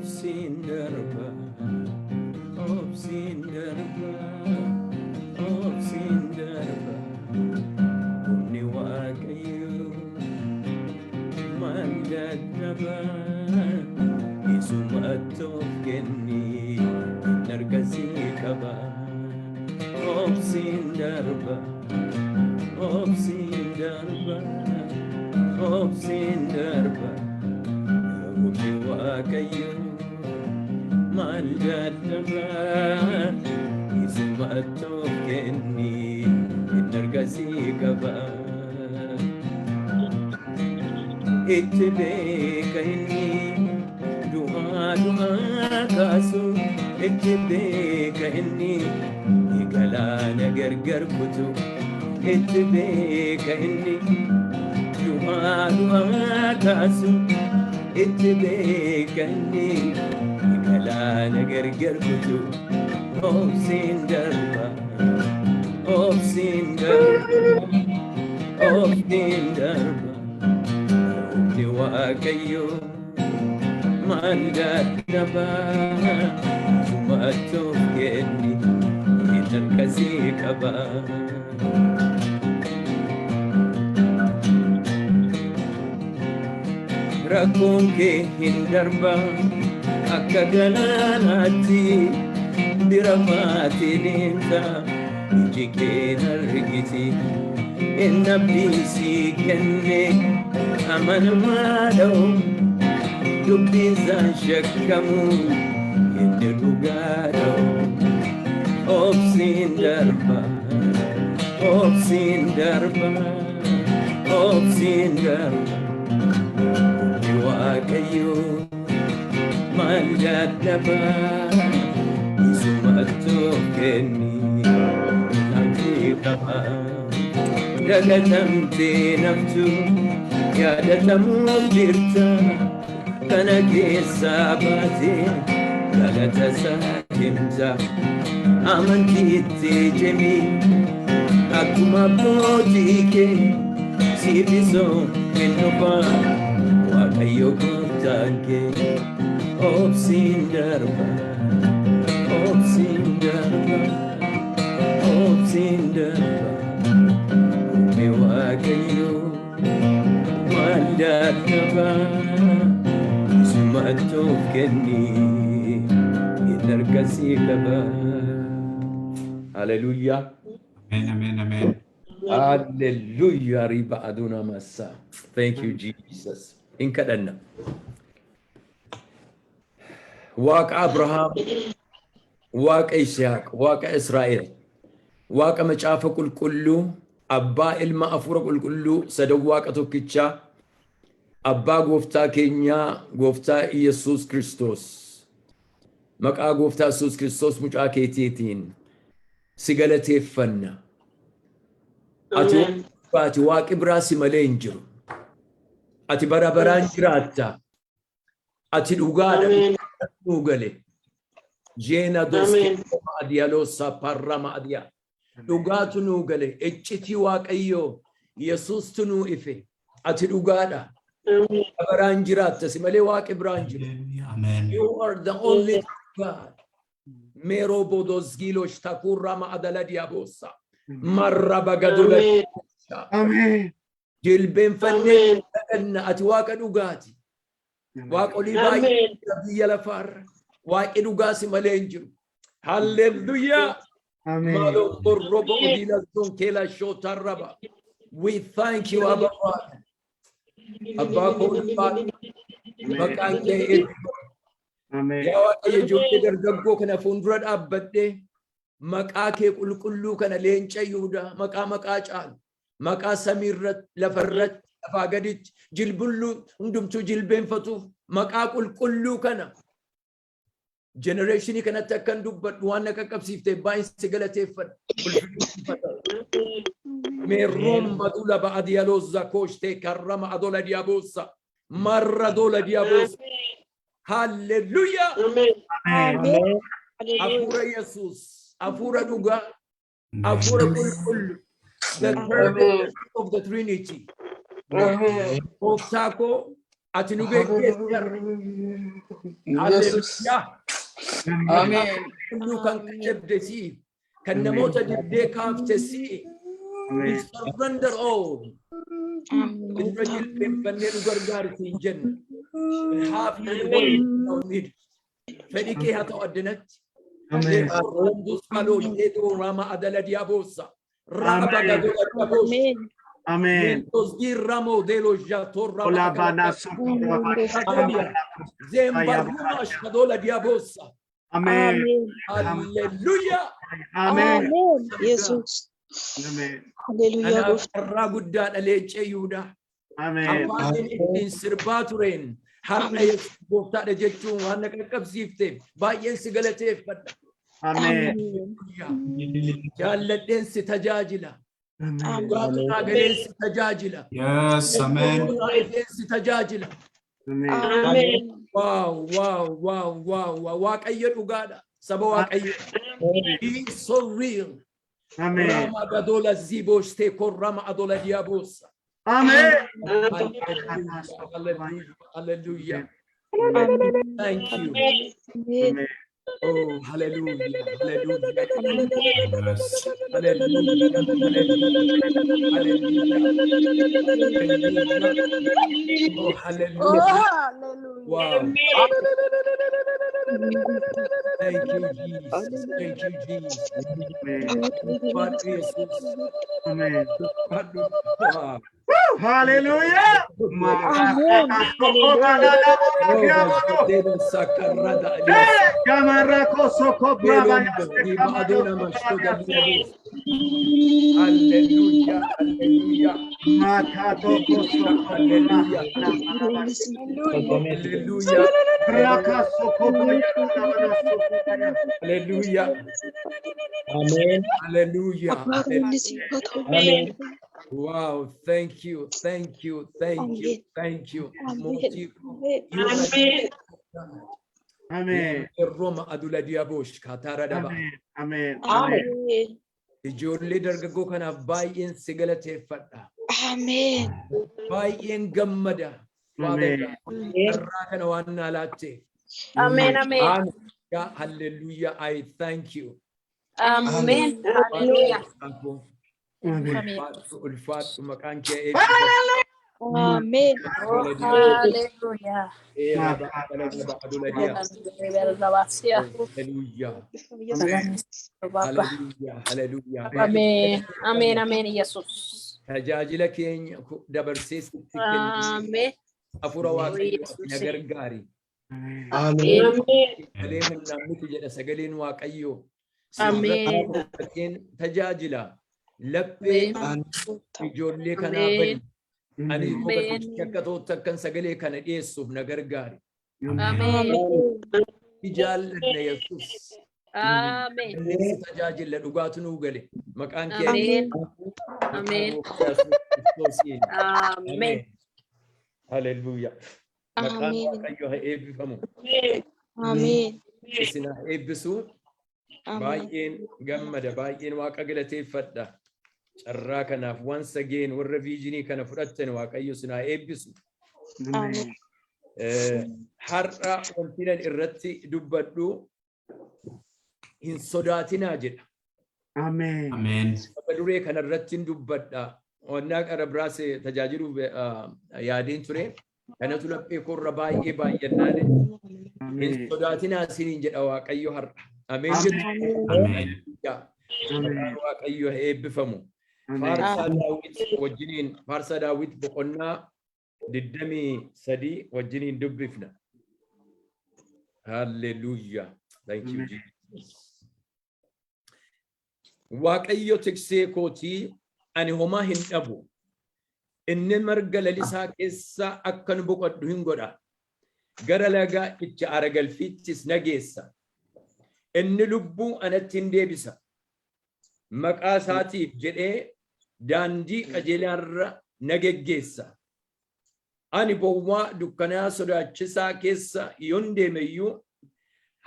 Obsiin darba, obsiin darba, obsiin darba. Humni Waaqayyoo maal dadhaba? Isumatti of kenni, inni harkasii qaba. Obsiin darba, obsiin darba, obsiin darba. Humni Waaqayyoo maal dadhaba? Isumatti of kenni, inni harkasii qaba. Itti beeka inni du'aa du'aa kaasu, itti beeka inni galaana gargar kutu, itti beeka inni du'aa du'aa kaasu, itti beeka inni galaana gargar kutu. Obsiin darba, obsiin darba, obsiin darba. Humni Waaqayyoo maal dadhaba? Isumatti of kenni, inni harkasii qaba. Rakkoon kee hin darba akka galaanaatti, bira baatee deemta, iji kee argiti. Inni abdii sii kenne amanamaadha, dubbiin isaan shakkamu, inni dhugaadha. Obsiin darba, obsiin darba, obsiin darba. Humni Waaqayyoo maal dadhaba? Isumatti of kenni, inni qaba. Dagatamtee naftu, yaadatamuuf jirta. Kana keessaa baatee galata isaa himta. Amantiitti cimi akkuma abbootii kee, siifisoo hin dhufa Waaqayyo gooftaan kee. Obsiin darba, obsiin darba, obsiin darba. Humni Waaqayyoo maal dadhaba? Isumatti of kenni, inni harkasii qaba. Haleluuyaa. Ameen, ameen, ameen. Hallelujah. Riba aduna massa. Thank you, Jesus. In kadhanna. Waaqa Abrahaam, Waaqa Yisihaaq, Waaqa Israa'el, Waaqa Macaafa Qulqulluu, Abbaa, Ilma, Hafuura Qulqulluu, sadan Waaqa tokkichaa, Abbaa Gooftaa keenyaa, Gooftaa Iyesuus Kiristoos. Maqaa Gooftaa Yesuus Kiristoos mucaa keetiitiin si galateeffanna. Ati ati Waaqi biraa si malee hin jiru. Ati bara baraan jiraatta. Ati dhugaadha. Nuu gale. Jeena doskee adialoosa parrama adiyaa. Dhugaatu nuu gale. Iccitii Waaqayyoo Yesuustu nuu ife. Ati dhugaadha. Bara baraan jiraatta, si malee Waaqi biraan jiru. Ameen. You are the only God. Mero bodozgilosh takurama adala diabosa. Marra bagadula. Ameen. Jilbeenfannee kadhanna, ati Waaqa dhugaati. Waaqolii baay'ee biyya lafaarra. Waaqi dhugaa si malee hin jiru. Hallelujah. Ameen. Malo korrobo odila zonkela shotaraba. We thank you, Abba Father. Abbaa koo ulfaadhu. Maqaan kee eebbifamu. Ameen. Yaa Waaqayyo, ijoollee dargaggoo kana fuuldura dhaabbadhee, maqaa kee qulqulluu kana, leenca Yihudaa, maqaa maqaa caalu, maqaa samiirratti, lafarratti, lafaa gaditti jilbulluu hundumtuu jilbeenfatuuf, maqaa qulqulluu kana generation kanatti akkan dubbadhu waan na qaqqabsiifte baay'een si galateeffadha. Ulfinni. Meerroon badula ba'adiyalooza kooshtee karrama adola diyaaboosa marra dola diyaabosa. Hallelujah. Ameen. Hafuura Yesuus, hafuura dhugaa, hafuura qulqullu, the third of the Trinity. Gooftaa koo. Ati nu beekteetti har'a. Yesus. Haleluuyaa. Ameen. Qulqulluu kan qaccabde si'i. Kan namoota dibdee kaafte si'i. We surrender all. Irra jilbeenfannee nu gargaari siin jenna. Have your way in our midst. Fedhi kee haa ta'u addanatti. Ameen. Rama adala diabosa. Raba gadola diabosa. Ameen. Ramo delo jatorra. Olabana sokora. Zembaruma shadola diabosa. Ameen. Hallelujah. Ameen. Yesus. Ameen. Haleluuyaa Kanaaf gooftaa. carraa guddaadha leencee Yihudaa. Ameen. Afaan ittiin sirbaa tureen har'a Yesuus gooftaadha jechuun waan na qaqqabsiifteef baay'een si galateeffadha. Ameen. Jaalladheen si tajaajila. Ameen. Dhugaatu naa galeen si tajaajila. Yes, amen. Naa ifeen si tajaajila. Ameen. Ameen. Wow. Waaqayyo dhugaadha. Saba Waaqayyo. He is so real. Ameen. Rama gadola ziboshte korrama adola diabosa. Ameen. Hallelujah. Hallelujah. Hallelujah. Thank you. Ameen. Oh, hallelujah. Hallelujah. Yes. Hallelujah. Hallelujah. Hallelujah. Oh, hallelujah. Wow. Thank you, Jesus. Thank you, Jesus. Ameen. Ulfaadhu Yesus. Ameen. Ulfaadhu. Wow. Hallelujah. Ameen. Oh, Dedo sakarada alias. Gamarako soko brava Riba adona mashtoda diabos. Hallelujah. Hallelujah. Makato kosoko Hallelujah. Hallelujah. Raka soko boya Hallelujah. Ameen. Hallelujah. Abbaa humni siif haa ta'u. Ameen. Wow, thank you, thank you, thank you, Ameen. thank you. Ameen. Mootii Ameen. Ameen. Roma adula diabosh katara daba. Ameen. Ameen. Ameen. Ameen. Ijoollee dargaggoo kanaaf baay'een si galateeffadha. Ameen. Baay'een gammada. Ameen. Carraa kana waan naa laatteef. Ameen, ameen. Yeah, hallelujah. I thank you. Ameen. Hallelujah. Ameen. Ulfaadhu, ulfaadhu, maqaan kee eebbifamu. Ameen. Hallelujah. Hallelujah. Hallelujah. Hallelujah. Hallelujah. Ameen. Ameen. Ameen. Yesus. Tajaajila keenya dabarsee sitti kennu. Ameen. Hafuura Waaqayyoo na gargaari. Ameen. Sagalee humnaan miti jedha sagaleen Waaqayyoo. Ameen. Sirra tajaajila. Laphee ijoollee kanaa Ameen. bani. Ani Ameen. akka ta'utti akkan sagalee kana dhiyeessuuf na gargaari. Ameen. Si jaallanna Yesuus. Ameen. Inni si tajaajila dhugaatu nuu gale. Maqaan kee Ameen. Ameen. Kiristoosiin. Ameen. Haleluuyaa. Maqaan Ameen. Waaqayyoo haa eebbifamu. Ameen. Isin haa eebbisu. Ameen. Baay'een gammada. Baay'een Waaqa galateeffadha. Carraa kanaaf once again warra vision kana fudhattan Waaqayyo isin haa eebbisu. Ameen. Har'a wanti nan irratti dubbadhu "Hin sodaatinaa" jedha. Ameen. Ameen. Mata duree kana irratti hin dubbadha. Wannaa qara biraas tajaajiluuf yaadeen ture. Kanatu laphee koorra baay'ee baay'annaan "Hin Ameen. sodaatinaa" isiniin jedha Waaqayyo har'a. Ameen jettu. Ameen. Ameen. Waaqayyo haa eebbifamu. Ameen. Faarsaa Daawit wajjiniin, Faarsaa Daawit boqonnaa 23 wajjiniin dubbifna. Hallelujah. Thank you, Amen. Jesus. Waaqayyo tiksee kootii, ani homaa hin dhabu. Inni marga lalisaa keessa akka nu boqodhu hin godha. Gara laga itti aara-galfiittis na geessa. Inni lubbuu anatti hin deebisa. Maqaa isaatiif jedhee daandii qajeelaarra na geggeessa. Ani bowwaa dukkanaa sodaachisaa keessa yoon deeme iyyuu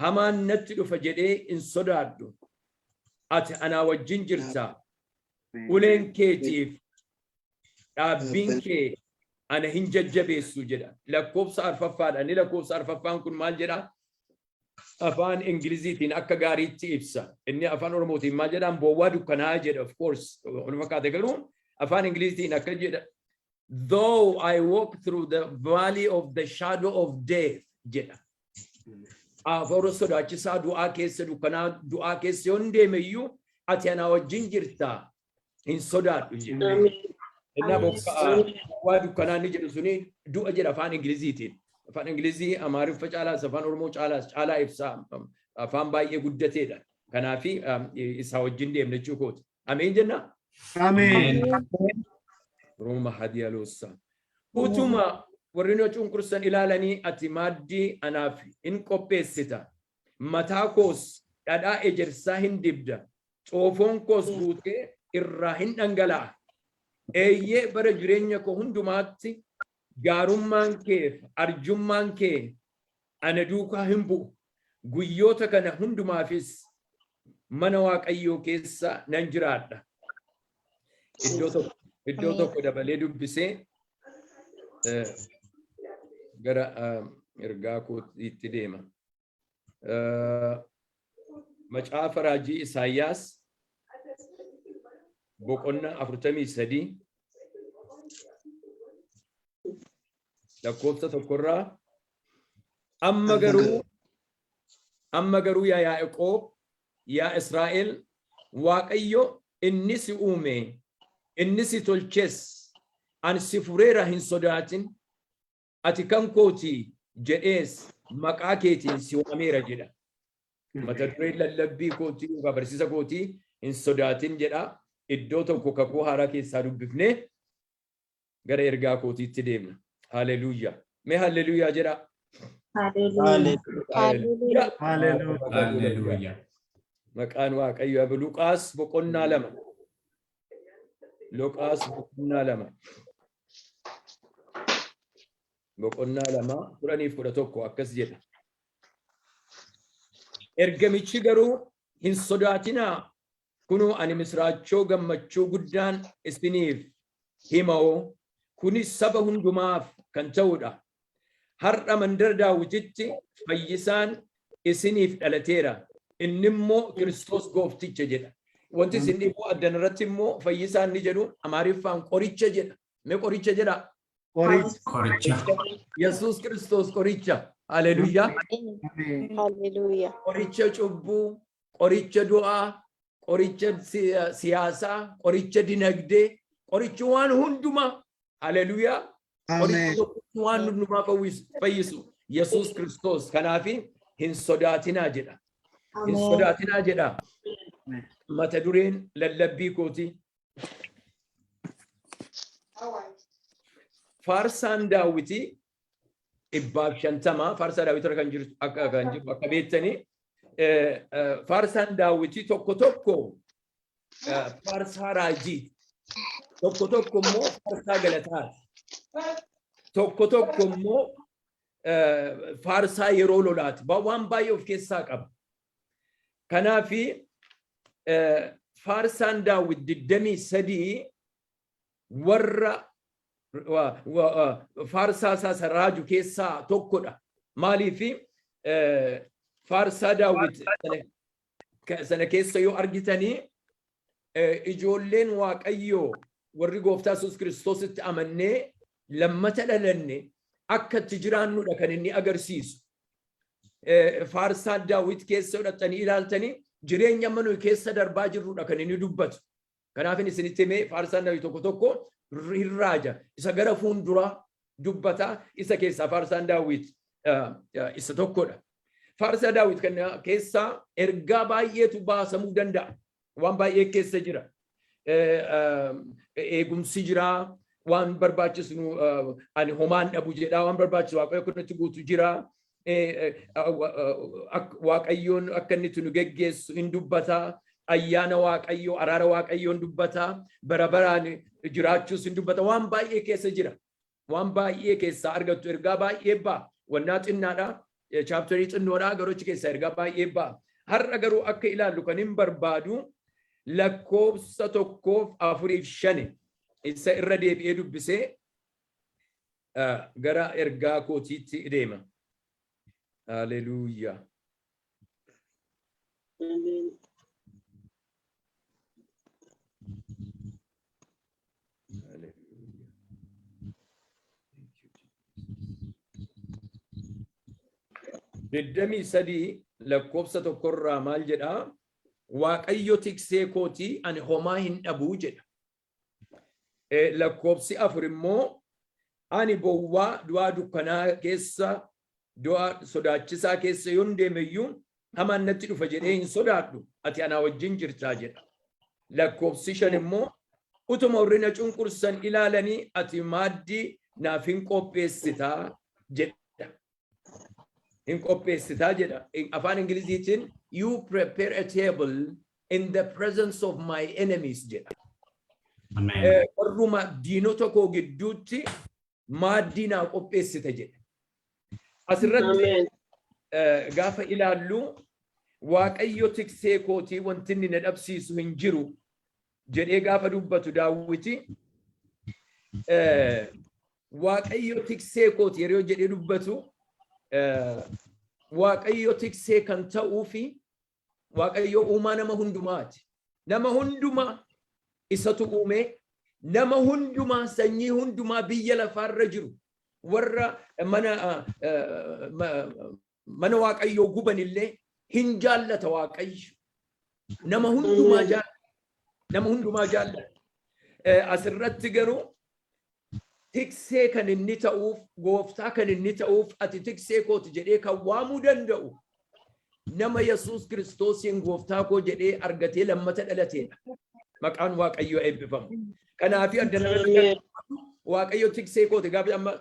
hamaan natti dhufa jedhee hin sodaadhu. Ati anaa wajjin jirta. Uleen keetiif dhaabbiin kee Ana hin jajjabeessu jedha. Lakkoofsa arfaffaadha. Inni lakkoofsa arfaffaan kun maal jedha? Afaan Ingiliziitiin akka gaariitti ibsa. Inni afaan Oromootiin maal jedhaan? Bowwaa dukkanaa jedha, of course. Wal fakkaate, garuu afaan Ingiliziitiin akka jedha. "Though I walk through the valley of the shadow of death" jedha. Hafuura sodaachisaa du'aa keessa, dukkanaa du'aa keessa yoon deeme iyyuu, ati ana wajjin jirta, hin sodaadhu jedha. Innaa bowwaa dukkanaa inni jedhu suni du'a jedha afaan Ingiliziitiin. Afaan Ingilizii Amaariffa caalaas afaan Oromoo caalaas caalaa ibsaa, afaan baay'ee guddateedha. Kanaafi isaa wajjin deemna jechuu kooti. Ameen jennaa? Ameen. Rooma hadiyaloossa. Utuma warri nu cunqursan ilaalanii, ati maaddii anaaf hin qopheessita. Mataa koos dhadhaa ejersaa hin dibda. Xoofoon koos guutee irraa hin dhangala'a. Eeyyee, bara jireenya koo hundumaatti gaarummaan kee fi arjummaan kee ana duukaa hin bu'u. Guyyoota kana hundumaafis mana Waaqayyoo keessa nan jiraadha. Iddoo tokko dabalee dubbisee gara ergaa kootiitti deema. Macaafa raajii Isaayyaas boqonnaa 43 lakkoofsa 1rraa, Amma garuu yaa Yaaqoob, yaa Israa'el, Waaqayyo inni si uume, inni si tolches, ani si fureera, hin sodaatin, ati kan kooti jedhees maqaa keetiin si waameera jedha. Mata dureen lallabbii kootii yookaan barsiisa kootii "Hin sodaatin" jedha. Iddoo tokko Kakuu Haaraa keessaa dubbifnee gara ergaa kootiitti deemna. Haleluuyaa. Mee haleluuyaa jedha. Haleluuyaa. Haleluuyaa. Maqaan Waaqayyo haa. Luqaas boqonnaa 2. Luqaas boqonnaa 2. Boqonnaa 2, 10f 11 akkas jedha. Ergamichi garuu, "Hin sodaatinaa, kunoo ani misraachoo gammachuu guddaan isiniif himaoo, kunis saba hundumaaf kan ta'udha. Har'a mandara Daawititti fayyisaan isiniif dhalateera. Inni immoo Kiristoos goofticha" jedha. Wanti isin dhibu addan irratti immoo fayyisaan ni jedhu Amaariffaan qoricha jedha. Mee qoricha jedha. Qoricha. Qoricha. Yesuus Kiristoos qoricha. Haleluuyaa. Ameen. Haleluuyaa. Qoricha cubbuu, qoricha du'aa, qoricha siyaasaa, qoricha dinagdee, qoricha waan hundumaa. Haleluuyaa. Qoricha Ameen. tokkichi waan hundumaa fayyisu Yesuus Kiristoos. Kanaafi hin sodaatinaa jedha. Hin sodaatinaa jedha. Mata dureen lallabbii kooti. Faarsaan Daawwitii 150, faarsaa Daawwitii irra kan jiru akka beektanii, faarsaan Daawwitii tokko tokko faarsaa raajii, tokko tokko immoo faarsaa galataati, tokko tokko immoo faarsaa yeroo lolaati. Waan baay'ee of keessaa qaba. Kanaafi faarsaan Daawwit 23 warra faarsaa isaa raaju keessaa tokkodha. Maaliifi faarsaa Daawwit sana keessa yoo argitanii, ijoolleen Waaqayyoo warri gooftaa Yesuus Kiristoositti amannee lammata dhalanne akka itti jiraannudha kan inni agarsiisu. Faarsaa Daawwit keessa fudhatanii ilaaltanii, jireenya amma nuyi keessa darbaa jirrudha kan inni dubbatu. Kanaaf inni isinitti himee, faarsaan Daawwit tokko tokko hin raaja. Isa gara fuulduraa dubbata, isa keessaa faarsaan Daawwit isa tokkodha. Faarsaa Daawwit kana keessaa ergaa baay'eetu baasamuu danda'a. Waan baay'ee keessa jira. Eegumsi jira. Waan barbaachisu ani homaan dhabu jedha. Waan barbaachisu Waaqayyo akka nutti guutu jira. Waaqayyoon akka inni nu geggeessu hin dubbata. Ayyaana Waaqayyoo, araara Waaqayyoon dubbata. Bara baraan jiraachuus hin dubbata. Waan baay'ee keessa jira. Waan baay'ee keessaa argattu, ergaa baay'ee ba'a. Wannaa xinnaadha. Chapterii xinnoodha, garuu achi keessaa ergaa baay'ee ba'a. Har'a garuu akka ilaallu kan hin barbaadu lakkoofsa 1f 4f 5 isa irra deebi'ee dubbisee Gara ergaa kootiitti deema. Haleluuyaa. Ameen. Haleluuyaa. Thank you, Jesus. 23 lakkoofsa tokkorraa maal jedhaa? "Waaqayyo tiksee kootii, ani homaa hin dhabuu" jedha. Lakkoofsi 4 immoo, "Ani bowwaa du'aa dukkanaa keessa, du'a sodaachisaa keessa yoon deemeyyuu, hamaan natti dhufa jedhee hin sodaadhu, ati anaa wajjin jirtaa" jedha. Lakkoofsi 5 immoo, "Utuma warri na cunqursan ilaalanii, ati maaddii naaf hin qopheessitaa" jedha. Hin qopheessitaa jedha. Afaan Ingiliziitiin "You prepare a table in the presence of my enemies" jedha. Ameen. Warruma diinota koo gidduutti maaddii naa qopheessita jedha. Asirratti Ameen. gaafa ilaallu, "Waaqayyo tiksee kootii, wanti inni na dhabsiisu hin jiru" jedhee gaafa dubbatu Daawwiti, Waaqayyo tiksee kooti yeroo jedhee dubbatu, Waaqayyo tiksee kan ta'uu fi Waaqayyo uumaa nama hundumaati. Nama hundumaa isatu uume, nama hundumaa, sanyii hundumaa biyya lafaarra jiru, warra mana Waaqayyoo guban illee hin jaallata Waaqayyo. Nama hundumaa jaallata. Nama hundumaa jaallata. Asirratti garuu tiksee kan inni ta'uuf, gooftaa kan inni ta'uuf, "Ati tiksee kooti" jedhee kan waamuu danda'u nama Yesuus Kiristoosiin "Gooftaa koo" jedhee argatee lammata dhalateedha. Maqaan Waaqayyoo eebbifamu. Kanaafi adda Ameen. "Waaqayyo tiksee kooti" gaafa, amma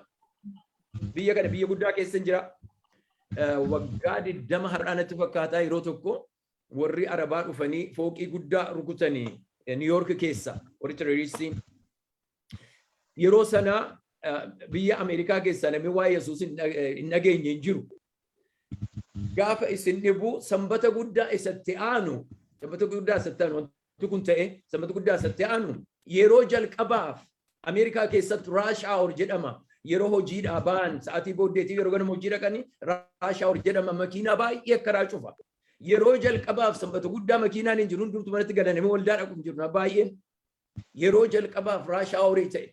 biyya kana, biyya guddaa keessa jira. Waggaa 20 har'aa natti fakkaataa, yeroo tokko warri Arabaa dhufanii fooqii guddaa rukutanii New York keessa, warri terroristiin. Yeroo sana biyya Ameerikaa keessa namni waa'ee Yesuus hin dhageenye hin jiru. Gaafa isin dhibu, sanbata guddaa isatti aanu, sanbata guddaa isatti aanu wanti kun ta'e, sanbata guddaa isatti aanu yeroo jalqabaaf Ameerikaa keessatti rush hour jedhama. Yeroo hojiidhaa ba'an, sa'aatii booddeetii, yeroo ganama hojii dhaqanii, rush hour jedhama, makiinaa baay'ee karaa cufa. Yeroo jalqabaaf sanbata guddaa makiinaan hin jiru, hundumtu manatti galaname, waldaa dhaqu hin jiru baay'een. Yeroo jalqabaaf rush hour ta'e.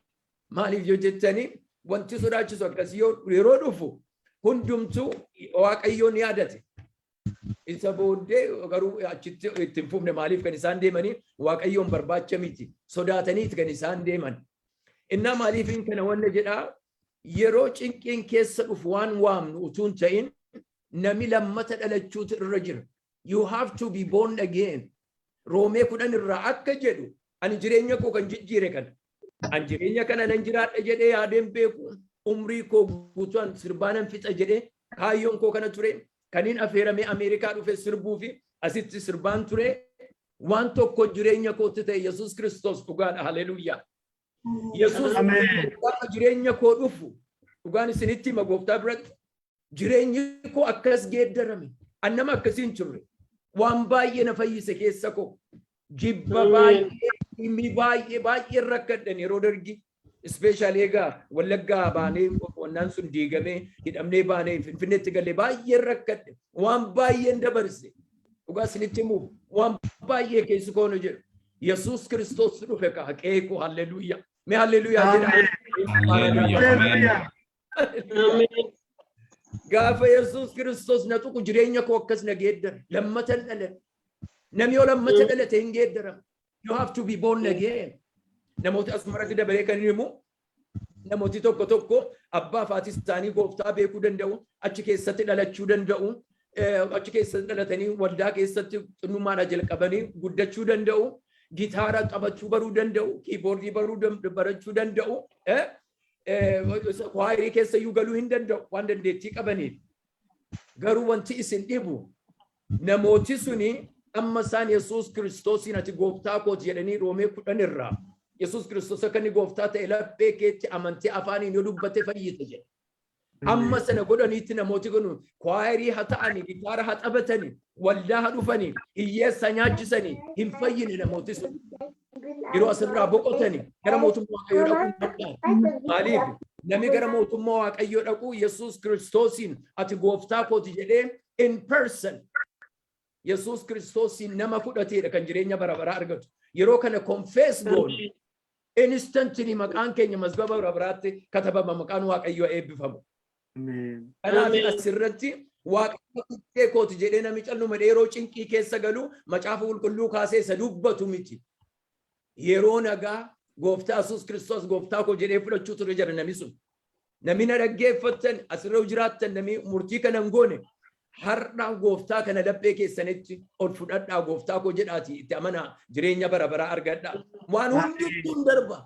Maaliif yoo jettanii, wanti sodaachisu akkasii yeroo dhufu hundumtuu Waaqayyoon yaadate. Isa booddee garuu achitti itti hin fufne. Maaliif kan isaan deemanii? Waaqayyoon barbaacha miti. Sodaataniiti kan isaan deeman. Innaa maaliifin kana wanna jedhaa, yeroo cinqiin keessa dhufu waan waamnu utuu hin ta'in, nami lammata dhalachuutu irra jira. You have to be born again. Roomee 10 irraa akka jedhu, ani jireenya koo kan jijjiire kana. An jireenya kana nan jiraadha jedhee yaadeen beeku, umrii koo guutuun sirbaanan fixa jedhee kaayyoon koo kana ture. Kaniin affeeramee Ameerikaa dhufe sirbuu fi asitti sirbaan ture. Waan tokko jireenya kootti ta'e, Yesuus Kiristoos dhugaadha. Haleluuyaa. Yesuus gaafa jireenya koo dhufu, dhugaan isinitti hima, gooftaa biratti jireenyi koo akkas geeddarame. An nama akkasii hin turre. Waan baay'ee na fayyise keessa koo. Jibba baay'ee, dhimmi baay'ee baay'ee rakkadhan yeroo dargi. Especially egaa Wallaggaa baanee, wannaan sun diigamee, hidhamnee baanee Finfinneetti galee baay'ee rakkadhe. Waan baay'een dabarse. Dhugaa isinitti himuuf, waan baay'ee keessi koo nu jedhu. Yesuus Kiristoos dhufe ka haqee koo, halleluuyaa. Mee halleluuyaa jedha. Haleluuyaa. Ameen. Gaafa Yesuus Kiristoos na tuqu jireenya koo akkas na geeddara. Lammatan dhaladhe. Namni yoo lammata dhalate hin geeddarama. You have to be born again. Namooti asumarratti dabalee kan himu, namooti tokko tokko abbaa fi haati isaanii gooftaa beekuu danda'u, achi keessatti dhalachuu danda'u, achi keessatti dhalatanii waldaa keessatti xinnummaadhaa jalqabanii guddachuu danda'u, gitaara taphachuu baruu danda'u, keyboardii baruu barachuu danda'u, choirii keessa iyyuu galuu hin danda'u waan dandeettii qabaniif. Garuu wanti isin dhibu, namooti suni amma isaan Yesuus Kiristoosiin "Ati gooftaa kooti" jedhanii, Roomee 10 irraa Yesuus Kiristoos akka inni gooftaa ta'e laphee keetti amantee afaaniin yoo dubbate fayyite jedha. Amma sana godhaniitti namooti kun choirii haa ta'anii, gitaara haa taphatanii, waldaa haa dhufanii, hiyyeessa nyaachisanii, hin fayyine namooti sun. Yeroo asirraa boqotanii gara mootummaa Waaqayyoo dhaquu hin danda'an. Maaliif? Namni gara mootummaa Waaqayyoo dhaqu Yesuus Kiristoosiin "Ati gooftaa kooti" jedhee in person Yesuus Kiristoosiin nama fudhateedha kan jireenya bara baraa argatu. Yeroo kana confess goonu, instantly maqaan keenya mazgaba bara baraatti katabama. Maqaan Waaqayyoo eebbifamu. Ameen. Kanaaf Ameen. asirratti "Waaqayyo tiksee kooti" jedhee namni calluma yeroo cinqii keessa galu Macaafa Qulqulluu kaasee isa dubbatu miti. Yeroo nagaa Gooftaa Yesuus Kiristoos "Gooftaa koo" jedhee fudhachuu ture jira namni sun. Namni na dhaggeeffattan, asirra jiraattan, namni murtii kana hin goone, har'a Gooftaa kana laphee keessanitti ol fudhadhaa, "Gooftaa koo" jedhaati itti amanaa, jireenya bara baraa argadhaa. Waan hundumtuu hin darba.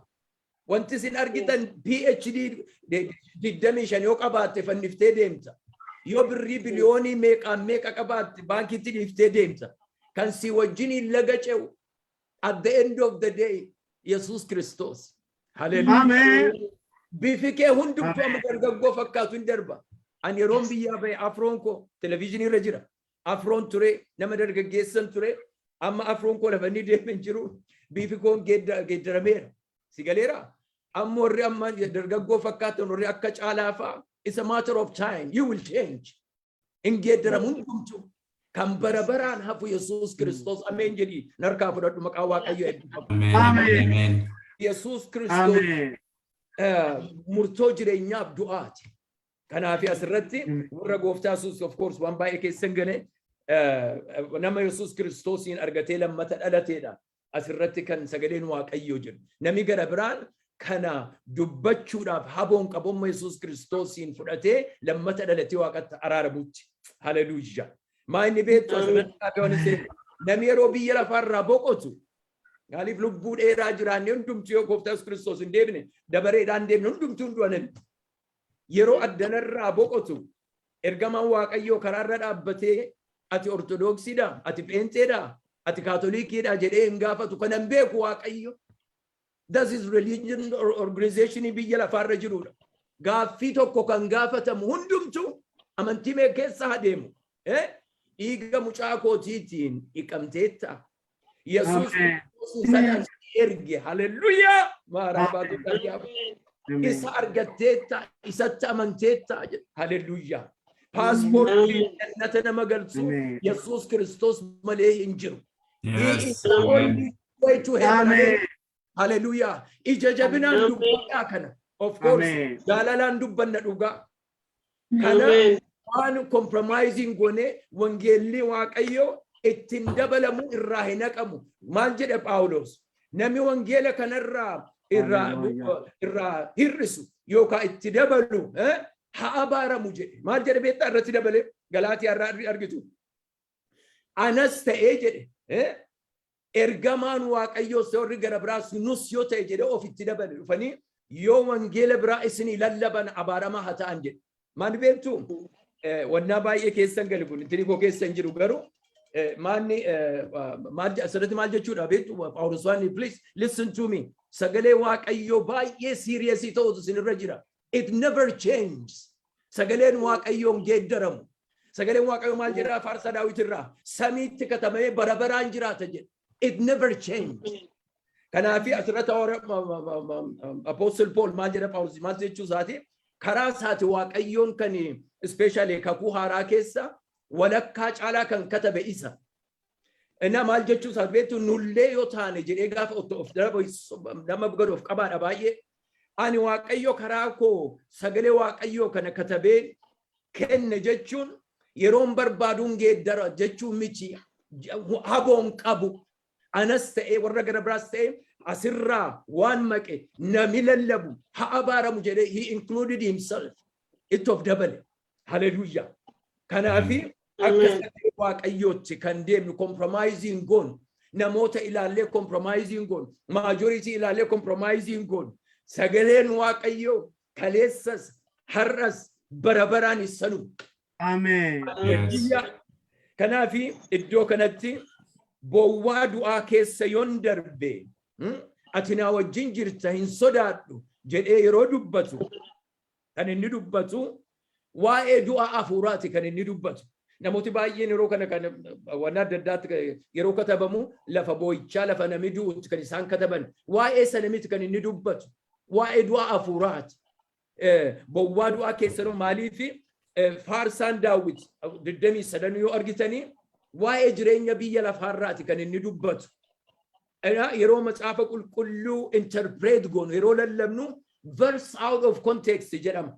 Wanti isin argitan, PhD 25 yoo qabaatte fanniftee deemta. Yoo birrii biliyoonii meeqaan meeqa qabaatte baankiitti dhiiftee deemta. Kan si wajjiniin laga ce'u at the end of the day Yesuus Kiristoos. Haleluuyaa. Ameen. Bifi kee hundumtuu amma dargaggoo fakkaatu hin darba. Ani yeroon biyyaa bahe afroon koo televizyiinii irra jira. Afroon ture, nama dargaggeessan ture. Amma afroon koo lafa inni deeme hin jiru. Bifi koon geeddarameera. Si galeera? Amma warri amma dargaggoo fakkaatan, warri akka Caalaa fa'a, it's a matter of time. You will change. Hin geeddaramu hundumtuu. Kan bara baraan hafu Yesuus Kiristoos. Ameen jedhii narkaa fudhadhu. Maqaa Waaqayyoo eebbifamu. Ameen. Ameen. Ameen. Yesuus Kiristoos Ameen. murtoo jireenyaaf du'aati. Kanaaf asirratti warra Gooftaa Yesuus, of course, waan baay'ee keessan gale, nama Yesuus Kiristoosiin argatee lammata dhalateedha. Asirratti kan sagaleen Waaqayyoo jedhu. Namni gara biraan kana dubbachuudhaaf haboon qabumma Yesuus Kiristoosiin fudhatee lammata dhalatee Waaqatti araaramutti. Haleluuyaa. Maa inni beektu asirratti dhaabee, namni yeroo biyya lafaarraa boqotu, maaliif lubbuu dheeraa jiraanne? Hundumtuu yoo Gooftaa Yesuus Kiristoos hin deebine, dabareedhaan deemne, hundumtuu hin du'anan. Yeroo addanarraa boqotu ergamaan Waaqayyoo karaarra dhaabbatee "Ati Ortodoksiidha, ati Pheenxeedha, ati Kaatolikiidha" jedhee hin gaafatu. Kanan beeku Waaqayyo. This is religion or organization biyya lafaarra jirudha. Gaaffii tokko kan gaafatamu hundumtuu amantii mee keessa adeemu. Dhiiga mucaa kootiitiin dhiqamteetta? Yesuus Ameen. sana erge. Haleluuyaa. Maaraabaatu. Isa argatteetta? Isatti amanteetta? Haleluuyaa. Paaspoortii jannata nama galchu Ameen. Yesuus Kiristoos malee hin jiru. He is the Amen. only way to heaven. Ameen. Haleluuyaa. Ija jabinaan Ameen. dubbadhaa kana. Of course, Ameen. jaalalaan dubbanna dhugaa. Kana Ameen. waan compromising goone, wangeelli Waaqayyoo ittiin dabalamu irraa hin haqamu. Maal jedhe Phaawulos? Namni wangeela kanarraa Haleluuyaa. irraa hir'isu yookaan itti dabalu haa abaaramu jedhe. Maal jedhe beektaa irratti dabale? Galaatiyaa irraa argitu. "Anas ta'ee," jedhe, "ergamaan Waaqayyoo warri gara biraas nus yoo ta'e," jedhe, ofitti dabale, "dhufanii yoo wangeela biraa isinii lallaban abaaramaa haa ta'an" jedhe. Maal beektu? Wannaa baay'ee keessan gali kun intini koo keessa hin jiru, garuu maanni maal asirratti maal jechuudha beektu Phaawulos? Waan, please listen to me, sagalee Waaqayyoo baay'ee serious ta'utu isinirra jira. It never changes. Sagaleen Waaqayyoo hin geeddaramu. Sagaleen Waaqayyoo maal jedhaa? Faarsaa Daawit irraa samiitti katabamee bara baraan jiraata jedha. It never changes. Kanaafi asirratti Apostle Paul maal jedha? Phaawulos maal jechuu isaati? Karaa isaati Waaqayyoon kan especially Kakuu Haaraa keessa walakkaa caalaa kan katabe isa. Inna maal jechuu isaati beektu? "Nullee yoo taane" jedhee gaafa of nama gad of qabaadha baay'ee. "Ani Waaqayyo karaa koo sagalee Waaqayyoo kana katabee kenne jechuun yeroon barbaaduun geeddara jechuun miti, haboon qabu. Anas ta'ee warra gara biraas ta'ee asirraa waan maqe nami lallabu haa abaaramu" jedhee, he included himself, itti of dabale. Haleluuyaa. Kanaafi akka sagalee Waaqayyootti kan deemnu, compromising goonu, namoota ilaallee compromising goonu, majority ilaallee compromising goonu. Sagaleen Waaqayyoo kaleessas har'as bara baraan isanu. Ameen. Yes. Kanaafi iddoo kanatti "Bowwaa du'aa keessa yoon darbe, ati naa wajjin jirta, hin sodaadhu" jedhee yeroo dubbatu, kan inni dubbatu waa'ee du'a hafuuraati kan inni dubbatu. Namooti baay'een yeroo kana kan waan adda addaatti yeroo katabamu lafa boo'ichaa, lafa namni du'utti kan isaan kataban, waa'ee sana miti kan inni dubbatu, waa'ee du'a hafuuraati. Bowwaa du'aa keessa maaliifi faarsaan Daawit 23 yoo argitanii, waa'ee jireenya biyya lafaarraati kan inni dubbatu. Yeroo Macaafa Qulqulluu interpret goonu, yeroo lallabnu, verse out of context jedhama.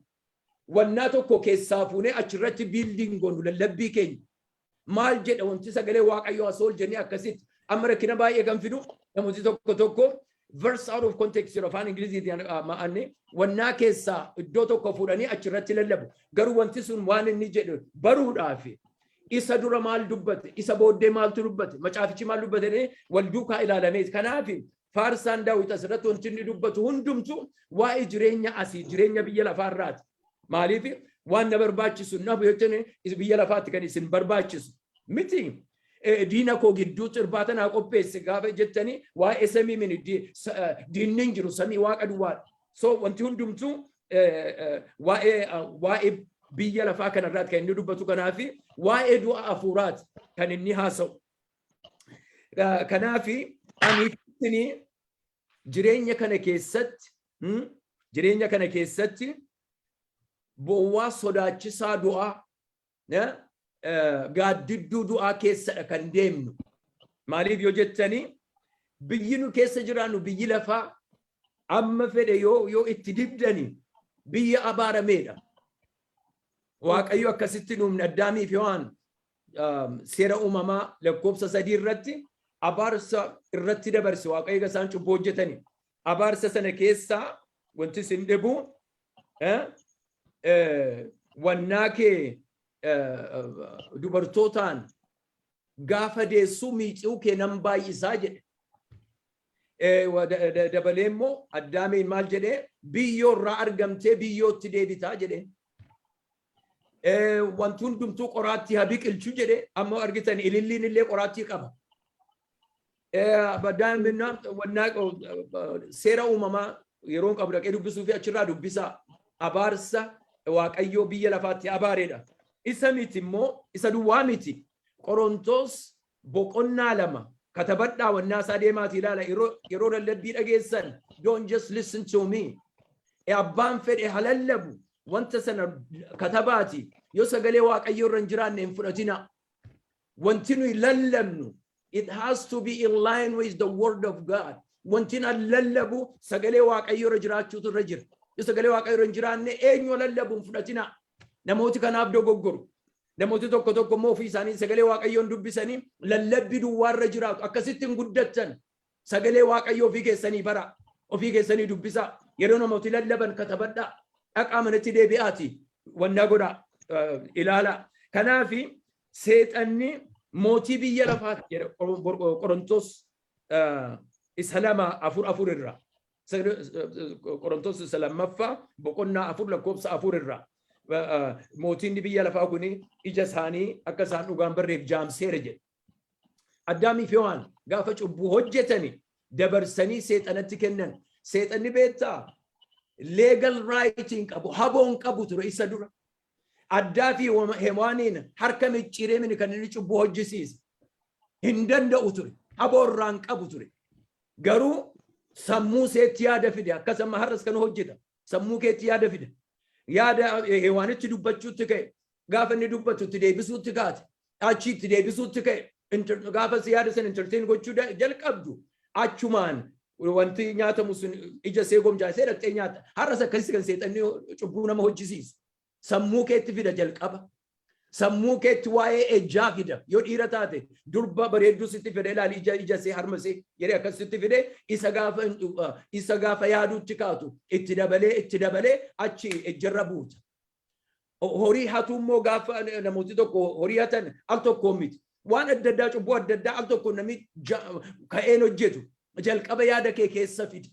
Wannaa tokko keessaa fuunee achirratti building goonu lallabbii keenya. Maal jedha wanti sagalee Waaqayyoo asoo jennee akkasitti amma rakkina baay'ee kan fidu, namooti tokko tokko verse out of context jedhu, afaan Ingiliziitiin ma'anni wannaa keessaa iddoo tokko fuudhanii achirratti lallabu. Garuu wanti sun waan inni jedhu baruudhaaf isa dura maal dubbate, isa booddee maaltu dubbate, macaafichi maal dubbate, wal duukaa ilaalameet. Kanaaf faarsaan Daawit asirratti wanti inni dubbatu hundumtu waa'ee jireenya asii, jireenya biyya lafaarraati. Maaliif waan na barbaachisu naaf jechuun biyya lafaatti kan isin barbaachisu miti. Diina koo gidduutti irbaata naa qopheesse gaafa jettanii, waa'ee samii mini, diinni hin jiru, samii Waaqa duwwaadha. So wanti hundumtuu waa'ee biyya lafaa kanarraati kan inni dubbatu. Kanaafi waa'ee du'a hafuuraati kan inni haasa'u. Kanaafi ani jireenya kana keessatti, jireenya kana keessatti bowwaa sodaachisaa du'aa, gaaddidduu du'aa keessadha kan deemnu. Maaliif yoo jettanii, biyyi nu keessa jiraannu, biyyi lafaa, amma fedhe yoo itti dibdani biyya abaarameedha. Waaqayyo akkasitti nuumne. Addaamii fi Hewaan Seera Uumamaa lakkoofsa 3 irratti abaarsa irratti dabarse Waaqayyo isaan cubbuu hojjetani. Abaarsa sana keessaa wanti isin dhibu, wannaa kee dubartootaan gaafa deessuu miicuu kee nan baay'isaa jedhe. Dabalee immoo Addaamiin maal jedhee? Biyyoo irraa argamtee biyyootti deebitaa jedheen. Wanti hundumtuu qoraattii haa biqilchu jedhe. Amma argitan, ililliin illee qoraattii qaba. Seera Uumamaa yeroo qabu dhaqee dubbisuu fi achirraa dubbisaa. Abaarsa Waaqayyoo biyya lafaatti abaareedha. Isa miti immoo, isa duwwaa miti. Qorontos boqonnaa 2 katabadhaa, wannaa isaa deemaatii ilaala. Yeroo lallabbii dhageessan, don't just listen to me. Abbaan fedhe halallabu, wanta sana katabaati. Yoo sagalee Waaqayyoo irra hin jiraanne hin fudhatina. Wanti nuyi lallabnu, it has to be in line with the word of God. Wanti na lallabu sagalee Waaqayyoo irra jiraachuutu irra jira. Yoo sagalee Waaqayyoo irra hin jiraanne, eenyu lallabu hin fudhatina. Namooti kanaaf dogoggoru. Namooti tokko tokko immoo ofii isaanii sagalee Waaqayyoon dubbisanii lallabbii duwwaa irra jiraatu. Akkasitti hin guddattan. Sagalee Waaqayyoo ofii keessanii bara. Ofii keessanii dubbisaa. Yeroo namooti lallaban katabadhaa. Dhaqaa manatti deebi'aati. Wannaa godhaa. Ilaalaa. Kanaafi seexanni mootii biyya lafaati jedha Qorontos isa 2 4 4 irraa. Qorontos isa lammaffaa boqonnaa 4 lakkoofsa 4 irraa. Mootiin biyya lafaa kun ija isaanii akka isaan dhugaan barreef jaamseera jedhe. Addaamii fi Hewaan gaafa cubbuu hojjetani dabarsanii seexanatti kennan. Seexanni beektaa legal right hin qabu, haboo hin qabu ture isa dura. Addaa fi Hewaaniin harka micciiree mini kan inni cubbuu hojjisiise. Hin danda'u ture. Haboo irraa hin qabu ture. Garuu sammuu seetti yaada fide. Akkasuma har'as kan hojjeta. Sammuu keetti yaada fide. Yaada Hewaanitti dubbachuutti ka'e. Gaafa inni dubbatu itti deebisuutti kaate. Achi itti deebisuutti ka'e. Gaafa si yaada sana entertain gochuu jalqabdu, achumaan wanti nyaatamu sun ija see gomjaasee dhaqxee nyaata. Har'as akkasii kan seexanni cubbuu nama hojjisiisu. Sammuu keetti fida jalqaba. Sammuu keetti waa'ee ejjaa fida. Yoo dhiira taate durba bareedduu sitti fida, ilaali ija see, harma see jedhee akkasitti fide. Isa gaafa yaaduutti kaatu itti dabalee, itti dabalee achi ejjarra buuta. Horii hatuu immoo, gaafa namooti tokko horii hatan al tokkoon miti. Waan adda addaa, cubbuu adda addaa al tokko namni ka'een hojjetu jalqaba yaada kee keessa fidi.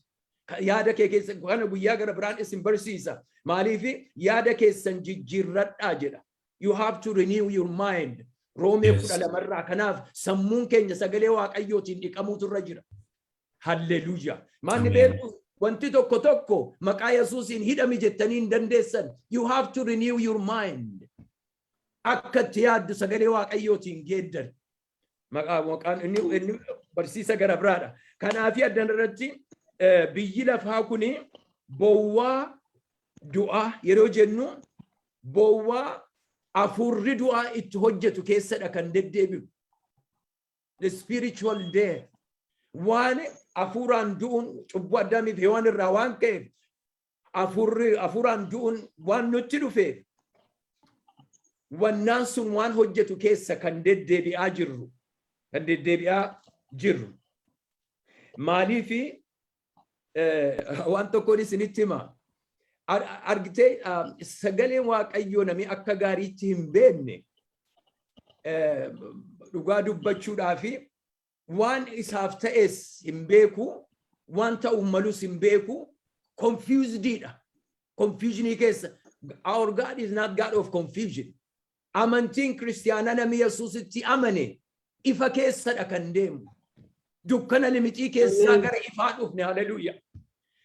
Yaada kee keessa kana guyyaa gara biraan isin barsiisa. Maaliif yaada keessan jijjiirradhaa jedha. You have to renew your mind. Roomee 12rraa. Kanaaf sammuun keenya sagalee Waaqayyootiin dhiqamuutu irra jira. Halleluuyaa. Maanni beektu, wanti tokko tokko maqaa Yesuusiin hidhami jettanii hin dandeessan. You have to renew your mind. Akka itti yaaddu sagalee Waaqayyootiin geeddari. Maqaan inni barsiisa gara biraadha. Kanaafi addan irratti biyyi lafaa kuni bowwaa Du'aa yeroo jennu bowwaa hafuurri du'aa itti hojjetu keessadha kan deddeebi'u. The spiritual death. Waan hafuuraan du'uun cubbuu Addaamiif Hewaan irraa waan ka'eef, hafuurri hafuuraan du'uun waan nutti dhufeef, wannaan sun waan hojjetu keessa kan deddeebi'aa jirru. Kan deddeebi'aa jirru. Maaliifi, waan tokkoon isinitti hima. Argitee, sagaleen Waaqayyoo namni akka gaariitti hin beekne, dhugaa dubbachuudhaa fi waan isaaf ta'es hin beeku, waan ta'uu malus hin beeku, confusedidha. Confusionii keessa. Our God is not God of confusion. Amantiin kiristiyaanaa, namni Yesuusitti amane ifa keessadha kan deemu. Dukkana limixii keessaa gara ifaa dhufne. Haleluuya.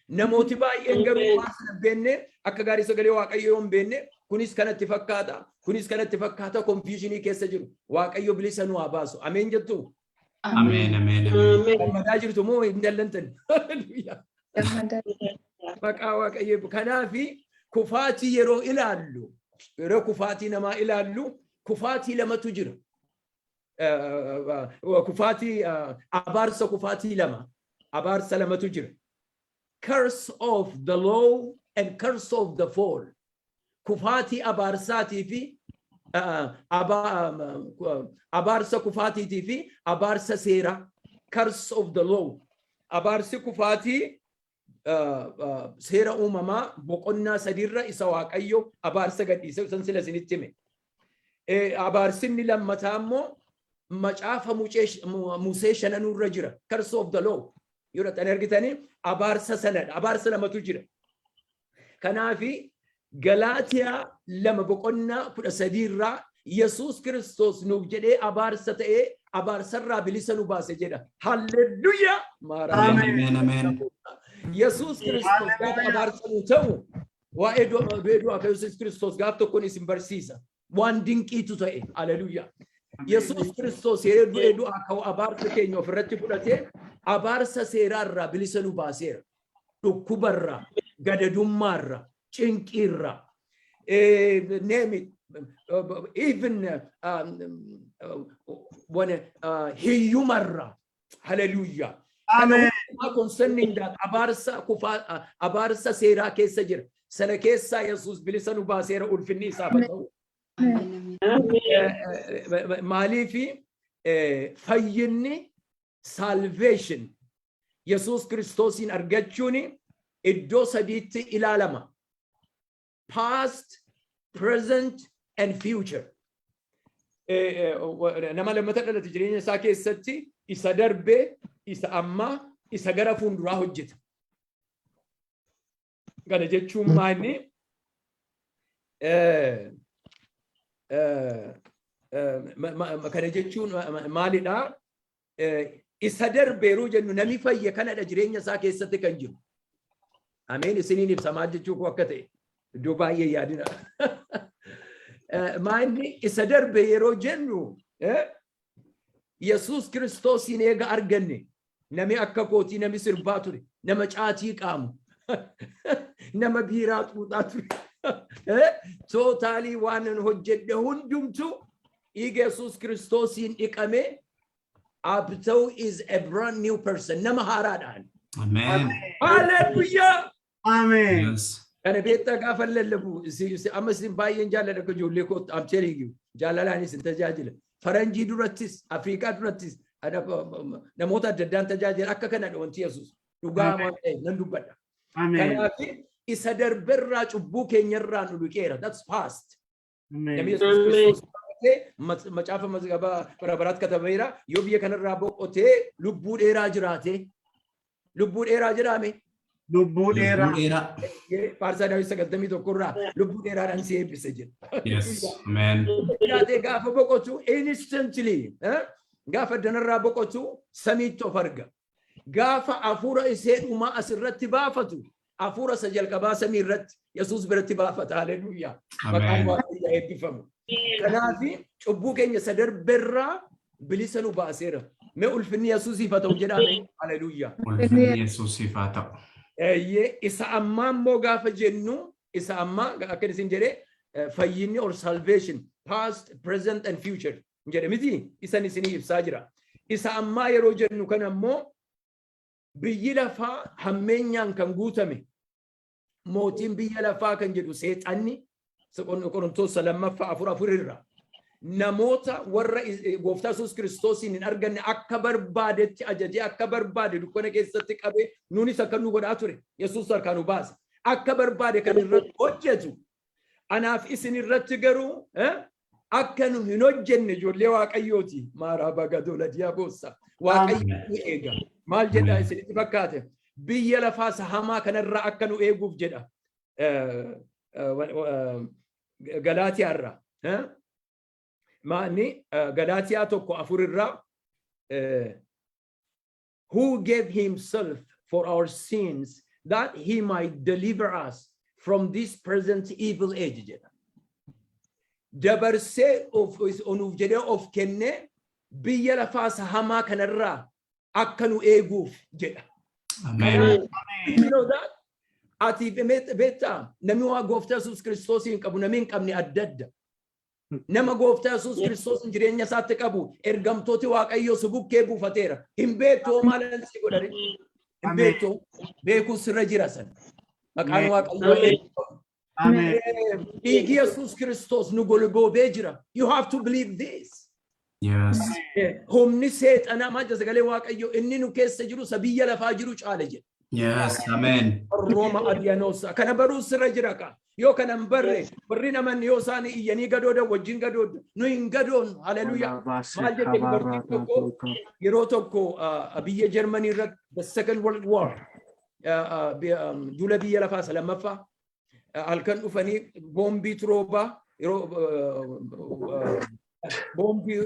Namooti baay'een garuu waan sana hin beekne, akka gaarii sagalee Waaqayyoo hin beekne, kunis kanatti fakkaata, kunis kanatti fakkaata, confusionii keessa jiru. Waaqayyo bilisa nu haa baasu. Ameen jettu? Ameen, ameen, ameen. Gammadaa jirtu moo hin dallantan? Haleluuya. Maqaa Waaqayyo. Kanaafi kufaatii yeroo ilaallu, yeroo kufaatii namaa ilaallu, kufaatii lamatu jira. Kufaatii, abaarsa kufaatii lama, abaarsa lamatu jira. Curse of the law and curse of the fall. Kufaatii abaarsaatii fi abaarsa kufaatiitii fi abaarsa seeraa. Curse of the law. Abaarsi kufaatii seera uumamaa boqonnaa sadiirra isa Waaqayyo abaarsa gadhiise san sila isinitti hime. Abaarsinni lammataa immoo macaafa Musee shananurra jira. Curse of the law. Yoo dhaqxanii argitanii, abaarsa sanadha. Abaarsa lamatu jira. Kanaafi Galaatiyaa 2 boqonnaa 13 irraa Yesuus Kiristoos nuuf jedhee abaarsa ta'ee abaarsarraa bilisa nu baase jedha. Halleluuyaa! Ameen, ameen. Yesuus Kiristoos gaafa abaarsa nu ta'u, waa'ee du'ee du'aa kan Yesuus Kiristoos gaaf tokkoon isin barsiisa. Waan dinqiitu ta'e. Halleluuyaa! Yesuus Kiristoos yeroo du'ee du'aa ka'u abaarsa keenya ofirratti fudhatee abaarsa seeraarraa bilisa nu baaseera. Dhukkubarraa, gadadummaarraa, cinqiirraa, name it, even hiyyumarraa. Hallelujah. Ameen. Concerning that abaarsa kufaa, abaarsa seeraa keessa jira. Sana keessaa Yesuus bilisa nu baaseera, ulfinni isaaf haa ta'u. Maaliifi, fayyinni, salvation, Yesuus Kiristoosiin argachuun iddoo sadiitti ilaalama. Past, present and future. Nama lammata dhalate jireenya isaa keessatti isa darbee, isa ammaa, isa gara fuulduraa hojjeta. Kana jechuun maali? Kana jechuun maalidha? Isa darbe yeroo jennu, nami fayye kanadha jireenya isaa keessatti kan jiru. Ameen, isiniin ibsa maal jechuu koo akka ta'e. Iddoo baay'ee yaadina. Maalni isa darbe yeroo jennu, Yesuus Kiristoosiin eega arganne, nami akka kootii nami sirbaa ture, nama caatii qaamu, nama biiraa xuuxaa ture. Totally waan hojjedhe hundumtu dhiiga Yesuus Kiristoosiin dhiqamee Abtau is a brand new person. Nama haaraadhaan. Ameen. Hallelujah! Ameen. Yes. Kana beektaa, gaafa lallabu amma isin baay'een jaalladha akka ijoollee koo, I'm telling you, jaalalaan isin tajaajila. Faranjii durattis, Afriikaa durattis, namoota adda addaan tajaajila. Akka kanadha wanti Yesuus. Dhugaa waan ta'eef nan dubbadha. Ameen. Kanaaf isa darberraa, cubbuu keenyarraa nu dhiqeera. That's past. Ameen. Namni Yesuus Kiristoos qabatee macaafa mazgabaa bara baraatti katabeera. Yoo biyya kanarraa boqotee lubbuu dheeraa jiraate, lubbuu dheeraa jiraame. Lubbuu dheeraa. Lubbuu dheeraa. Faarsaa Daawit 91 irraa lubbuu dheeraadhaan si eebbise jedha. Yes. Amen. Jiraatee gaafa boqotu, instantly gaafa danarraa boqotu samiitti of arga. Gaafa hafuura isee dhumaa asirratti baafatu, hafuura isa jalqabaa samii irratti Yesuus biratti baafata. Haleluuyaa. Maqaan Amen. Waaqayyoo eebbifamu. Kanaaf cubbuu keenya isa darberraa bilisa nu baaseera. Mee ulfinni Yesuusiif haa ta'u jedhame. Haleluuyaa. Ulfinni Yesuusiif haa ta'u. Eeyyee, isa ammaa immoo gaafa jennu Isa ammaa akka isin jedhee, fayyinni or salvation, past, present and future jedhe miti, isan isinii ibsaa jira. Isa ammaa yeroo jennu kana ammoo biyyi lafaa hammeenyaan kan guutame, mootiin biyya lafaa kan jedhu seexanni, Qorontoos lammaffaa 4:4 irra, namoota warra gooftaa Yesuus Kiristoosiin hin arganne akka barbaadetti ajajee, akka barbaade dukkana keessatti qabee, nuunis akka nu godhaa ture, Yesuus harkaa nu baase. Akka barbaade kan irratti hojjetu, anaaf isin irratti garuu akka nu hin hojjenne, ijoollee Waaqayyooti. Maaraa bagadola diaboossa. Waaqayyo nu eega. Maal jedha isinitti fakkaate? Biyya lafaa isa hamaa kanarraa akka nu eeguuf jedha. Galaatiyaarraa. Maanni Galaatiyaa 1:4 irraa, "Who gave himself for our sins that he might deliver us from this present evil age" jedha. Dabarsee of onuuf jedhee of kennee biyya lafaa isa hamaa kanarraa akka nu eeguuf jedha. Ameen. You know that? Ati beektaa, namni waa gooftaa Yesuus Kiristoos hin qabu, namni hin qabne adda adda. Nama gooftaa Yesuus Kiristoos jireenya isaatti qabu, ergamtooti Waaqayyoo si bukkee buufateera. Hin beektu hoo, maalan si godhani? Hin beektu, beekuu sirra jira sana. Maqaan Waaqayyoo eebbifamu. Ameen. Dhiigi Yesuus Kiristoos nu golgoobee jira. You have to believe this. Humni seexanaa, maal jedha sagalee Waaqayyoo? Inni nu keessa jiru isa biyya lafaa jiru caala jedha. Yes. Amen. Rooma Adiyanosa. Kana baruu sirra jira ka. Yoo kana hin barre, warri naman yoo isaan iyyanii gadoodan wajjin gadooda. Nu hin gadoonnu. Haleluuyaa. Maal jette dubartiin tokko yeroo tokko biyya Jarmanii irratti, the Second World War, duula biyya lafaa isa lammaffaa, halkan dhufanii boombii roobaa, yeroo boombii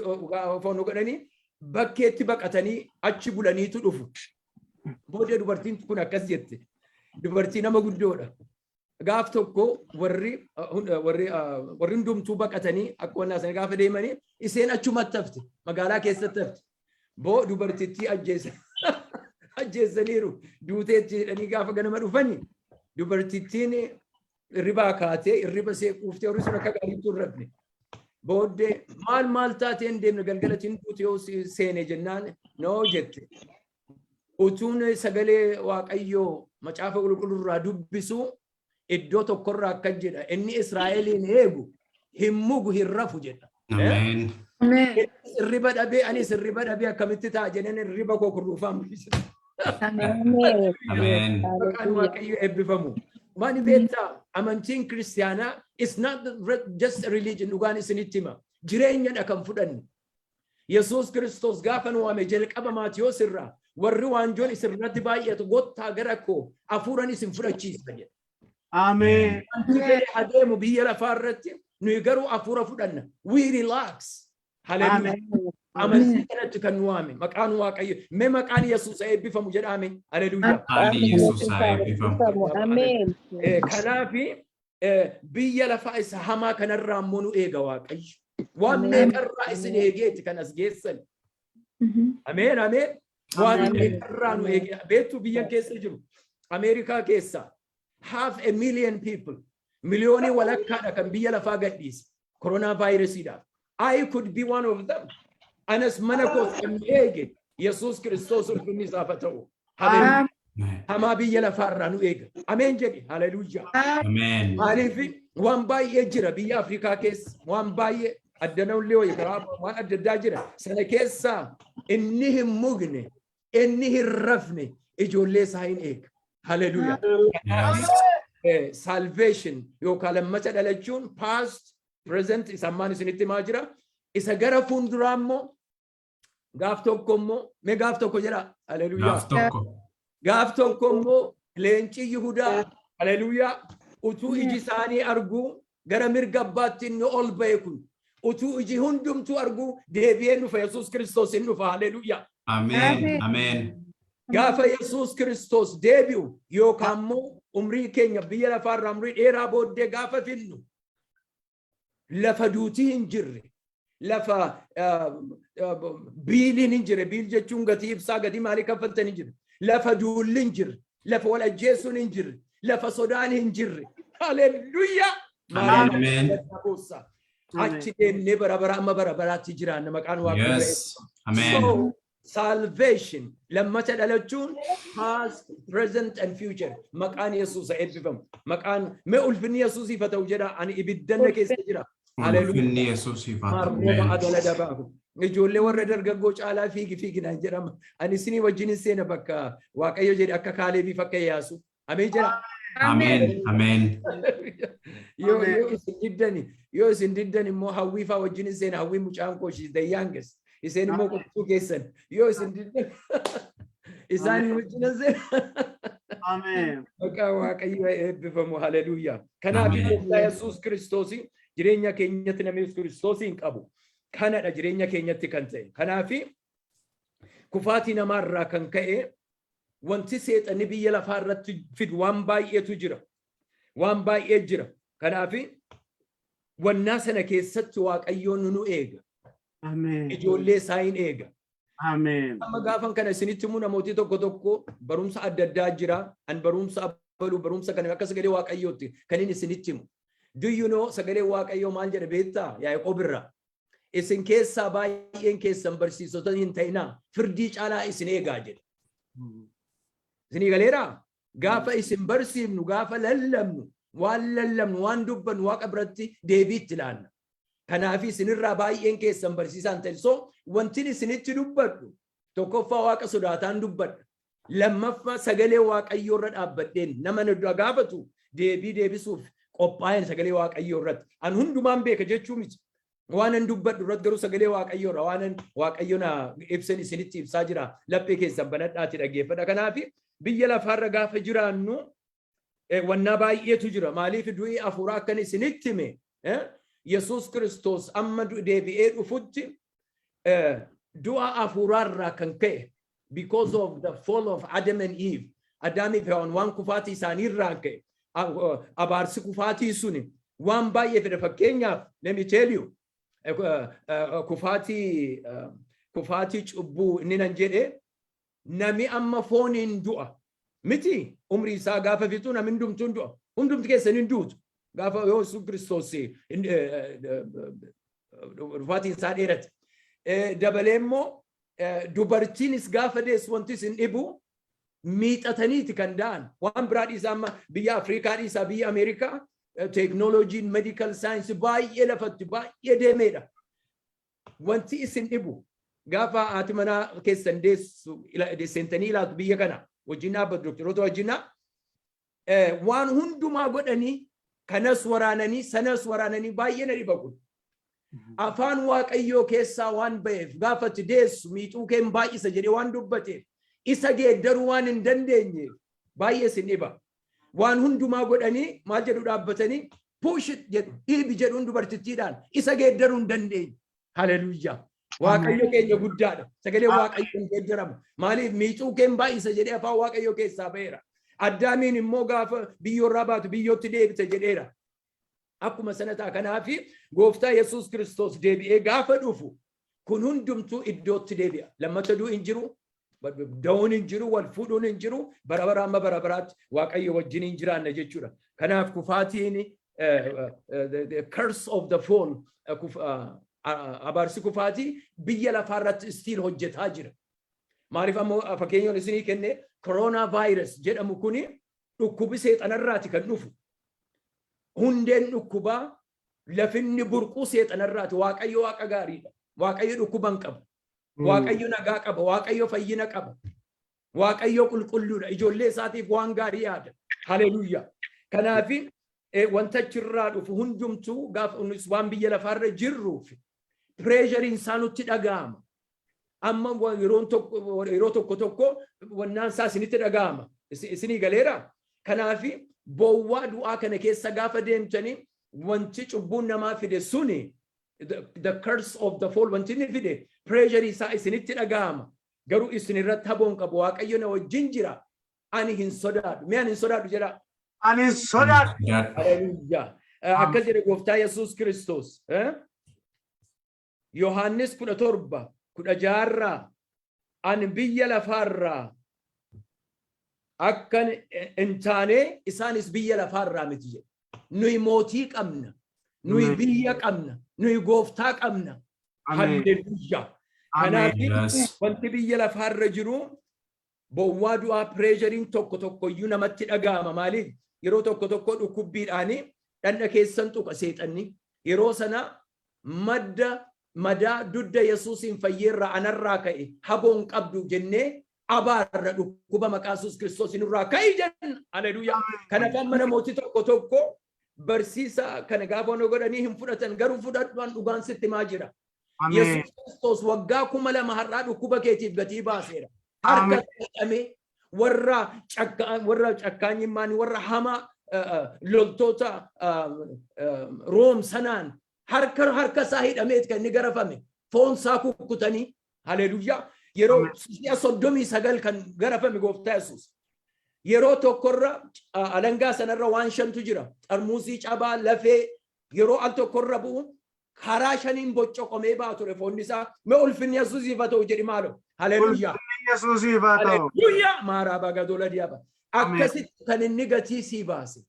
foon godhanii, bakkeetti baqatanii achi bulaniitu dhufu. Booda dubartiin kun akkas jette. Dubartii nama guddoodha. Gaaf tokko warri hundumtuu baqatanii akka wannaa sana gaafa deemanii, isheen achumatti hafte, magaalaa keessatti hafte. Boo dubartittii ajjeessaniiru, duuteetti jedhanii gaafa ganama dhufanii, dubartittiin irribaa kaatee, irriba ishee quuftee, warri sun akka gaariitti hin rafne. Booddee maal maal taatee hin deemne, galgalatiin duute yoo seene jennaan, noo jette. Utuun sagalee Waaqayyoo macaafa qulqulluurraa dubbisu, iddoo tokkorraa akkas jedha: "Inni Israa'eliin eegu hin mugu, hin rafu" jedha. Ameen. Irriba dhabee, anis irriba dhabee akkamitti ta'a jedheen, irriba koo kurruufaa mul'isa. Ameen. Maqaan Waaqayyo eebbifamu. Maani beektaa, amantiin kiristaanaa is not just a religion, dhugaan isinitti hima. Jireenyadha kan fudhanne. Yesuus Kiristoos gaafa nu waame, jalqaba Maatiyoos irraa, "Warri waanjoon isirratti baay'atu gottaa gara koo, hafuuran isin fudhachiisa" jedha. Ameen. Wanti fedhe adeemu biyya lafaa irratti, nuyi garuu hafuura fudhanna. We relax. Haleluuyaa. Amantii kanatti kan nu waame maqaan Waaqayyo. Mee maqaan Yesuus haa eebbifamu jedhame. Haleluuyaa. Maqaan Yesuus haa eebbifamu. Ameen. Kanaafi biyya lafaa isa hamaa kanarraa immoo nu eega Waaqayyo. Waan meeqarraa isin eegeeti kan as geessan. Ameen, ameen. Waan meeqarraa nu eege. Beektuu, biyya keessa jiru. Ameerikaa keessa half a million people, miliyoonii walakkaadha kan biyya lafaa gadhiise koronaa vaayirasiidhaaf. I could be one of them. Anas mana koos kan nu eege Yesuus Kiristoos, ulfinni isaaf haa ta'u. Haleluuyaa. Hamaa biyya lafaarraa nu eega. Ameen jedhi. Haleluuyaa. Ameen. Maaliif, waan baay'ee jira biyya Afrikaa keessa, waan baay'ee addana illee wayii karaa waan adda addaa jira. Sana keessaa inni hin mugne, inni hin rafne ijoollee isaa hin eega. Haleluuyaa. Salvation yookaan lammata dhalachuun past, present, isa ammaan isinitti himaa jira. Isa gara fuulduraa immoo gaaf tokko immoo, mee gaaf tokko jedha. Haleluuyaa. Gaaf tokko. Gaaf tokko immoo leenci Yihudaa, haleluuyaa, utuu iji isaanii arguu gara mirga abbaatti inni ol ba'e kun, utuu iji hundumtuu arguu deebi'ee dhufa. Yesuus Kiristoos hin dhufa. Haleluuyaa. Ameen. Ameen. Gaafa Yesuus Kiristoos deebi'u yookaan immoo umrii keenya biyya lafaarraa umrii dheeraa booddee gaafa finnu, lafa duutii hin jirre, lafa biiliin hin jirre, bill jechuun gatii ibsaa, gatii maalii kaffaltan hin jirre, lafa duulli hin jirre, lafa wal ajjeesuun hin jirre, lafa sodaan hin jirre. Haleluuyaa! Ameen. Achi deemnee bara bara amma bara baraatti jiraanna, maqaan Waaqayyoo. Yes. Ameen. So, salvation, lammata dhalachuun, past, present and future. Maqaan Yesuus haa eebbifamu. Maqaan mee ulfinni Yesuusiif haa ta'u jedha. Ani ibiddanna keessa jira. Ulfinni Yesuusiif haa ta'u. Marmooma Ameen. adala dabaafu. Ijoollee warra dargaggoo caalaa fiigi fiigi naan jedhama. Ani isinii wajjin hin seena bakka Waaqayyo jedhe, akka Kaaleebiif akka Iyyaasuu. Ameen jedha. Ameen. Ameen. Yoo isin diddan immoo Hawwii faa wajjin hin seena. Hawwii mucaan koo, she is the youngest. Iseen immoo qophuu keessan. Yoo isin diddan isaanii wajjin hin seena. Ameen. Maqaa Waaqayyo eebbifamu. Haleluuyaa. Kanaaf Ameen. Gooftaa Yesuus Kiristoos jireenya keenyatti, namni Yesuus Kiristoos hin qabu. Kanadha jireenya keenyatti kan ta'e. Kanaaf kufaatii namaarraa kan ka'e wanti seexanni biyya lafaa irratti fidu waan baay'eetu jira. Waan baay'ee jira. Kanaaf wannaa sana keessatti Waaqayyoon nu eega. Ameen. Ijoollee isaa hin eega. Ameen. Amma gaafan kana isinitti himu, namooti tokko tokko barumsa adda addaa jira. An barumsa abaluu, barumsa kana akka sagalee Waaqayyootti kan inni isinitti himu. Do you know, sagalee Waaqayyoo maal jedha beektaa? Yaaqoob irraa. "Isin keessaa baay'een keessan barsiisota hin ta'inaa, firdii caalaa isin eegaa" jedha. Isinii galeeraa? Gaafa isin barsiifnu, gaafa lallabnu, waan lallabnu, waan dubbannu Waaqa biratti deebii itti laanna. Kanaaf isinirraa baay'een keessan barsiisaa hin ta'in. So wanti isinitti dubbadhu, tokkoffaa Waaqa sodaataan dubbadha. Lammaffaa sagalee Waaqayyoo irra dhaabbadheen nama na gaafatu deebii deebisuuf qophaa'een sagalee Waaqayyoo irratti. An hundumaan beeka jechuu miti. Waan an dubbadhu irratti garuu sagalee Waaqayyoo irra waan Waaqayyo na ibsan isinitti ibsaa jira. Laphee keessan banadhaati dhaggeeffadha. Kanaaf biyya lafaarra gaafa jiraannu wannaa baay'eetu jira. Maaliif du'i hafuuraa akkan isinitti hime, Yesuus Kiristoos amma deebi'ee dhufutti du'a hafuuraarraa kan ka'e, because of the fall of Adam and Eve, Adaamii fi Hewaan waan kufaatii isaaniirraa ka'e, abaarsi kufaatii suni waan baay'ee fedha. Fakkeenyaaf, let me tell you, kufaatii cubbuu inni nan jedhe, nami amma fooniin du'a miti. Umrii isaa gaafa fixu namni hundumtuu du'a. Hundumti keessan hin duutu gaafa yoo Yesuus Kiristoos dhufaatiin isaa dheerate. Dabalee immoo dubartiinis gaafa deessu wanti isin dhibu miixataniiti kan da'an. Waan biraa dhiisaa, amma biyya Afrikaa dhiisaa, biyya Ameerikaa teeknooloojiin medical science baay'ee lafatti baay'ee deemeedha. Wanti isin dhibu gaafa haati manaa keessan deessu seentanii ilaatu, biyya kana wajjin dhaabbatu doktoroota wajjin waan hundumaa godhanii, kanas waraananii, sanas waraananii, baay'ee na dhiba kun. Afaan Waaqayyoo keessaa waan ba'eef, gaafa ati deessu miixuu kee hin baay'isa jedhee waan dubbateef, isa geeddaruu waan hin dandeenyeef baay'ee isin dhiba. Waan hundumaa godhanii maal jedhu, dhaabbatanii "push it" jedhu, dhiibi jedhuun dubartittiidhaan, isa geeddaruu hin dandeenye. Haleluuyaa. Waaqayyo keenya guddaadha. Sagalee Waaqayyo hin geeddaramu. Maaliif miixuu kee hin baay'isa jedhee afaan Waaqayyo keessaa ba'eera. Addaamiin immoo gaafa biyyoorraa baatu biyyootti deebite jedheera. Akkuma sana ta'a. Kanaaf Gooftaa Yesuus Kiristoos deebi'ee gaafa dhufu kun hundumtuu iddootti deebi'a. Lammata du'u hin jiru, da'uun hin jiru, wal fuudhuun hin jiru, bara bara amma bara baraatti Waaqayyo wajjin hin jiraanna jechuudha. Kanaaf kufaatiin, the curse of the fall, abaarsi kufaatii biyya lafaarratti still hojjetaa jira. Maaliif ammoo fakkeenyoon isinii kenne, corona virus jedhamu kuni dhukkubi seexanarraati kan dhufu. Hundeen dhukkubaa lafinni burquu seexanarraati. Waaqayyo Waaqa gaariidha. Waaqayyo dhukkuba hin qabu. Waaqayyo nagaa qaba. Waaqayyo fayyina qaba. Waaqayyo qulqulluudha. Ijoollee isaatiif waan gaarii yaada. Haleluuyaa. Kanaaf wanta achirraa dhufu hundumtuu gaafa nus waan biyya lafaarra jirruuf pressureiin isaa nutti dhaga'ama. Amma yeroo tokko tokko wannaan isaa isinitti dhaga'ama. Isinii galeera? Kanaaf bowwaa du'aa kana keessa gaafa deemtanii wanti cubbuun namaa fide suni, the curse of the fall, wanti inni fide pressure isaa isinitti dhaga'ama. Garuu isin irratti haboon qabu. Waaqayyo na wajjin jira. Ani hin sodaadhu. Mee "Ani hin sodaadhu" jedhaa. Ani hin sodaadhu. Haleluuyaa. Akkas jedhe Gooftaa Yesuus Kiristoos. Yohaannis 17:16rraa, "Ani biyya lafaarraa akkan hin taane isaanis biyya lafaarraa miti" jedhe. Nuyi mootii qabna. Nuyi biyya qabna. Nuyi gooftaa qabna. Halleluuyaa. Kanaaf wanti biyya lafaarra jiru bowwaa du'aa, pressureiin tokko tokko iyyuu namatti dhaga'ama. Maaliif? Yeroo tokko tokko dhukkubbiidhaanii dhandha keessan tuqa seexanni. Yeroo sana madda madaa dudda Yesuusiin fayyeerraa anarraa ka'e haboon qabdu jennee abaarra dhukkuba maqaa Yesuus Kiristoos nurraa ka'i jenna. Haleluuyaa. Kanaaf amma namooti tokko tokko barsiisa kana gaafa ono godhanii hin fudhatan, garuu fudhadhuan, dhugaan sitti himaa jira. Yesuus Kiristoos waggaa 2000 har'aa dhukkuba keetiif gatii baaseera. Harka hidhamee warra cakkaanyimmaan, warra hamaa, loltoota Room sanaan harka isaa hidhameet kan inni garafame, foon isaa kukkutanii. Haleluuyaa. Yeroo si'a 39 kan garafame gooftaa Yesuus. Yeroo tokkorra alangaa sanarra waan shantu jira. Xarmuusii cabaa, lafee yeroo al tokkorra bu'u karaa shaniin boccoqomee ba'a ture foonni isaa. Mee ulfinni Yesuusiif haa ta'u jedhi maaloo. Haleluuyaa. Yesuusiif haa ta'u. Haleluuyaa. Maaraa bagadola diyaaba. Akkasitti kan inni gatii sii baase.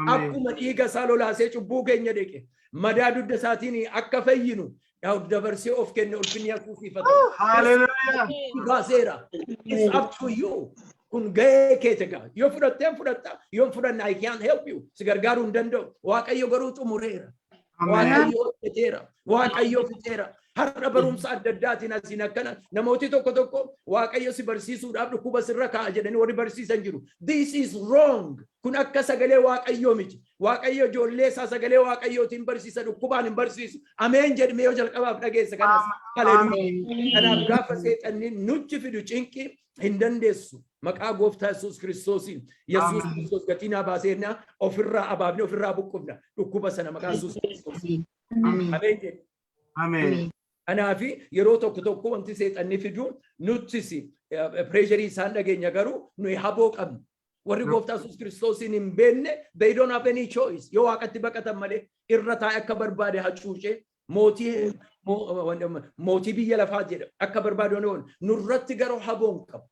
Akkuma dhiiga isaa lolaasee cubbuu keenya dhiqe. Madaa dugda isaatiin akka fayyinu dabarsee of kenne, ulfinni Yesuusiif haa ta'u. Haleluuyaa. Baaseera. It's up to you. Kun gahee keeti egaa. Yoo fudhatteen fudhatta, yoo hin fudhanne I can't help you. Si gargaaruu hin danda'u. Waaqayyo garuu xumureera. Waaqayyo hojjeteera. Waaqayyo fixeera. Har'a barumsa adda addaatiin asiin akkana namooti tokko tokko Waaqayyo si barsiisuudhaaf dhukkuba sirra kaa'a jedhanii warri barsiisan jiru. This is wrong. Kun akka sagalee Waaqayyoo miti. Waaqayyo ijoollee isaa sagalee Waaqayyootiin barsiisa, dhukkubaan hin barsiisu. Ameen jedhame yoo jalqabaaf dhageessa kanas. Haleluuyaa. Kanaaf gaafa seexanni nutti fidu cinqi, hin dandeessu. Maqaa gooftaa Yesuus Kiristoosiin. Yesuus Kiristoos gatii naa baaseenna, ofirraa abaabne, ofirraa buqqufna dhukkuba sana maqaa Yesuus Kiristoosiin. Ameen jedhe. Ameen. Kanaaf yeroo tokko tokko wanti seexanni fidu nuttis pressureii isaan dhageenya, garuu nuyi haboo qabna. Warri gooftaa Yesuus Kiristoosiin hin beekne, they don't have any choice. Yoo waaqatti baqatan malee irra taa'e akka barbaade hacuucee mootii biyya lafaa jedha akka barbaade waan nurratti garuu haboon qabu.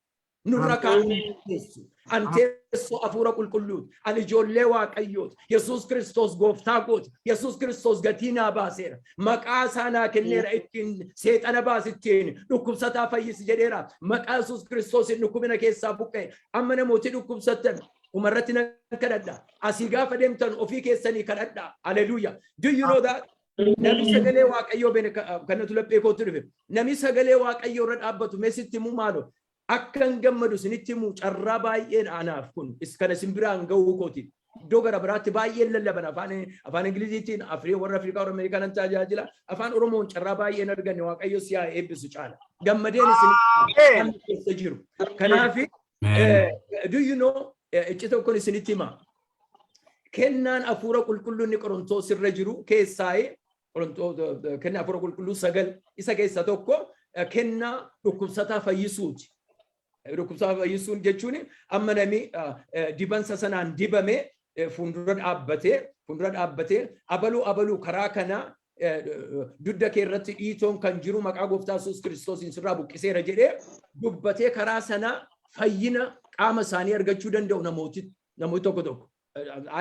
Nurra kaa'uu teessu. An teessoo hafuura qulqulluuti. Ani ijoollee Waaqayyooti. Yesuus Kiristoos gooftaa kooti. Yesuus Kiristoos gatii naa baaseera. Maqaa isaa naa kenneera, ittiin seexana baasi, ittiin dhukkubsataa fayyisi jedheera. Maqaa Yesuus Kiristoosiin dhukkubina keessaa buqqa'e. Amma namooti dhukkubsattan umarratti nan kadhadha. Asii gaafa deemtan ofii keessanii kadhadha. Haleluuyaa. Do you know that? Namni sagalee Waaqayyoo beene kanatu laphee kootti dhufe. Namni sagalee Waaqayyoo irra dhaabbatu mee sitti himuu maaloo? Akkan gammadu isinitti himu, carraa baay'een anaaf kun kana isin biraan ga'uu kooti. Iddoo gara biraatti baay'een lallaban, afaan Ingiliziitiin warra Afrikaa, warra Ameerikaa nan tajaajila. Afaan Oromoon carraa baay'een arganne. Waaqayyo si haa eebbisu caala. Gammadeen isin keessa jiru. Kanaaf do you know, icci tokkoon isinitti hima. Kennaan hafuura qulqulluu inni Qorontoos irra jiru keessaa'ee, kennaa hafuura qulqulluu sagal isa keessa tokko kennaa dhukkubsataa fayyisuuti. Dhukkubsataa fayyisuun jechuun amma nami dibansa sanaan dibame fuuldura dhaabbatee abaluu abaluu karaa kana dudda kee irratti dhiitoon kan jiru maqaa gooftaa Yesuus Kiristoosiin sirraa buqqiseera jedhee dubbatee karaa sana fayyina qaama isaanii argachuu danda'u namooti tokko tokko.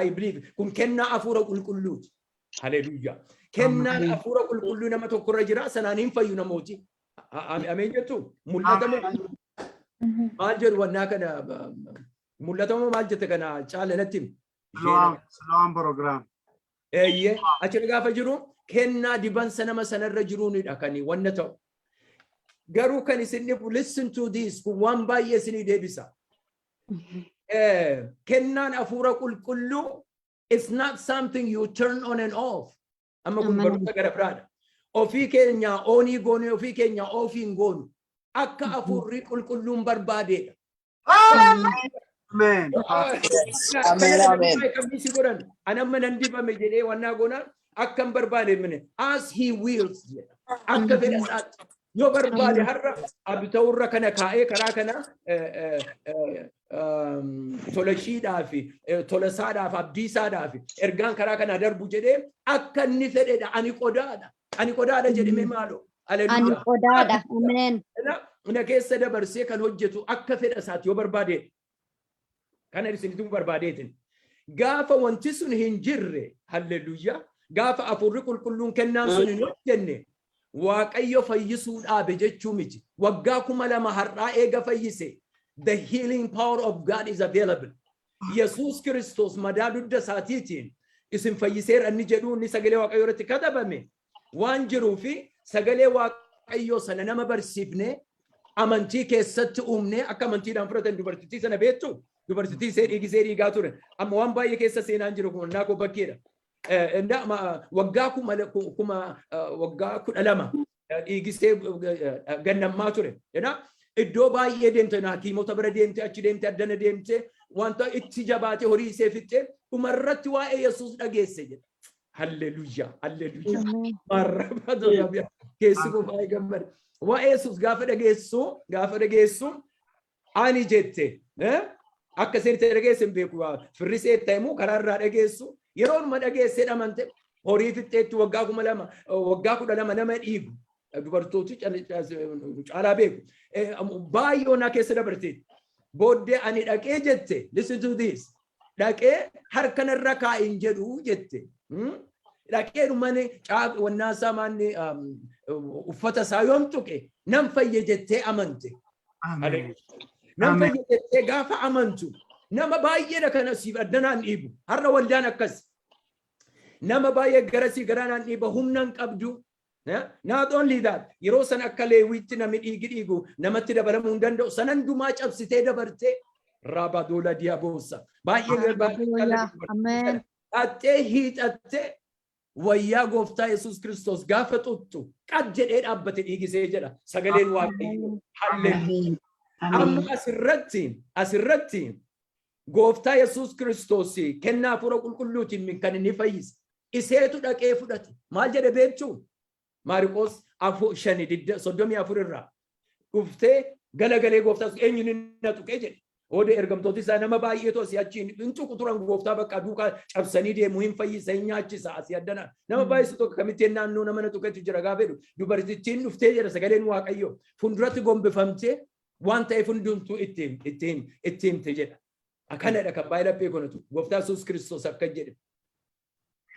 I believe kun kennaa hafuura qulqulluuti. Haleluuyaa. Kennaan hafuura qulqulluu nama tokkorra jira, sanaan hin fayyu namooti. Ameen jettu? Mul'ata moo maal jedhu wannaa kana, mul'ata moo maal jette kana caala natti himi. Siloam program. Eeyyee, achirra gaafa jiru kennaa dibansa nama sanarra jiruunidha kan wanna ta'u. Garuu kan isin dhibu, listen to this, kun waan baay'ee isinii deebisa. Kennaan hafuura qulqulluu, it's not something you turn on and off. Amma kun barumsa gara biraadha. Ofii keenya onii goone, ofii keenya offii hin goonu. Akka hafuurri qulqulluun barbaadeedha. Amen. Ameen, ameen. Kamisi godhan an amma nan dibame jedhee wannaa goonaan akka hin barbaade mine, as he wills jedha. Akka fedha isaatti. Yoo barbaade har'a abita'urra kana kaa'ee karaa kana tolashiidhaaf, tolasaadhaaf, abdiisaadhaaf ergaan karaa kana darbu jedhee akka inni fedhedha. Ani qodaadha. Ani qodaadha jedhame maaloo. Ani Haleluuyaa. qodaadha. Ameen. Na keessa dabarsee kan hojjetu akka fedha isaatti yoo barbaade. Kana isinitu barbaadeetin. Gaafa wanti sun hin jirre, halleluuyaa, gaafa Hafuurri Qulqulluun kennaan sun hin hojjenne, Waaqayyo fayyisuu dhaabe jechuu miti. Waggaa 2000 har'aa eega fayyise, the healing power of God is available. Yesuus Kiristoos madaa dugda isaatiitiin isin fayyiseera inni jedhu, inni sagalee Waaqayyoo irratti katabame waan jiruu fi sagalee Waaqayyoo sana nama barsiifne, amantii keessatti uumne, akka amantiidhaan fudhatan. Dubartittii sana beektu, dubartittii ishee dhiigisee dhiigaa ture. Amma waan baay'ee keessa seenaan jiru kun naa koo bakkeedha. Waggaa kuma waggaa 12 dhiigisee gannammaa ture. Iddoo baay'ee deemte, hakiimota bira deemte, achi deemte, addana deemte, wanta itti jabaate, horii ishee fixxe, dhumarratti waa'ee Yesuus dhageesse jedha. Halleluuyaa, halleluuyaa. Maarraba keessi koo baay'ee gammada. Waa'ee Yesuus gaafa dhageessu ani jette, akka isheen itti dhageesse hin beeku, firri ishee itti himu, karaa irraa dhageessu, yeroo dhuma dhageessee dhamante, horii fixxeetti, waggaa 2000, waggaa 12 nama dhiigu dubartooti caalaa beeku. Baay'ee onaa keessa dabarteetti. Booddee ani dhaqee jette, listen to this, dhaqee harka narra kaa'in jedhu jette. Dhaqee dhumane wannaa isaa maanni uffata isaa yoom tuqe nan fayye jettee amante. Nan fayye jettee gaafa amantu, nama baay'eedha kan asiif addanaan dhiibu. Har'a waldaan akkas. Nama baay'ee garasii garanaan dhiiba, humna hin qabdu. Not only that, yeroo sana akka Leewiitti namni dhiigi dhiigu namatti dabalamuu hin danda'u. Sanan dumaa cabsitee dabartee raabadoola diaboosa. Baay'ee Ameen. Dhattee hiixattee wayyaa Gooftaa Yesuus Kiristoos gaafa tuttu, qad jedhee dhaabbate dhiigisee jedha sagaleen Waaqayyoo. Halleluuyaa. Amma asirratti Gooftaa Yesuus Kiristoos kennaa Hafuura Qulqulluutiin kan inni fayyise. Iseetu dhaqee fudhate. Maal jedhe beektuu? Maariqoos 5:34 irraa. Dhuftee galagalee, Gooftaa eenyuun na tuqee jedhe. Oode ergamtooti isaa nama baay'eetu asii achi hin tuqu turan. Gooftaa bakka duukaa cabsanii deemu, hin fayyisa, hin nyaachisa asii addana. Nama baay'isu tokko kamitti naannoo nama na tuqetu jira gaafa jedhu, dubartittiin dhuftee jedha sagaleen Waaqayyoo. Fuulduratti gombifamtee waan ta'eef hundumtuu itti himte jedha. Akkanadha kan baay'ee laphee konatu. Gooftaa Yesuus Kiristoos akka jedhe.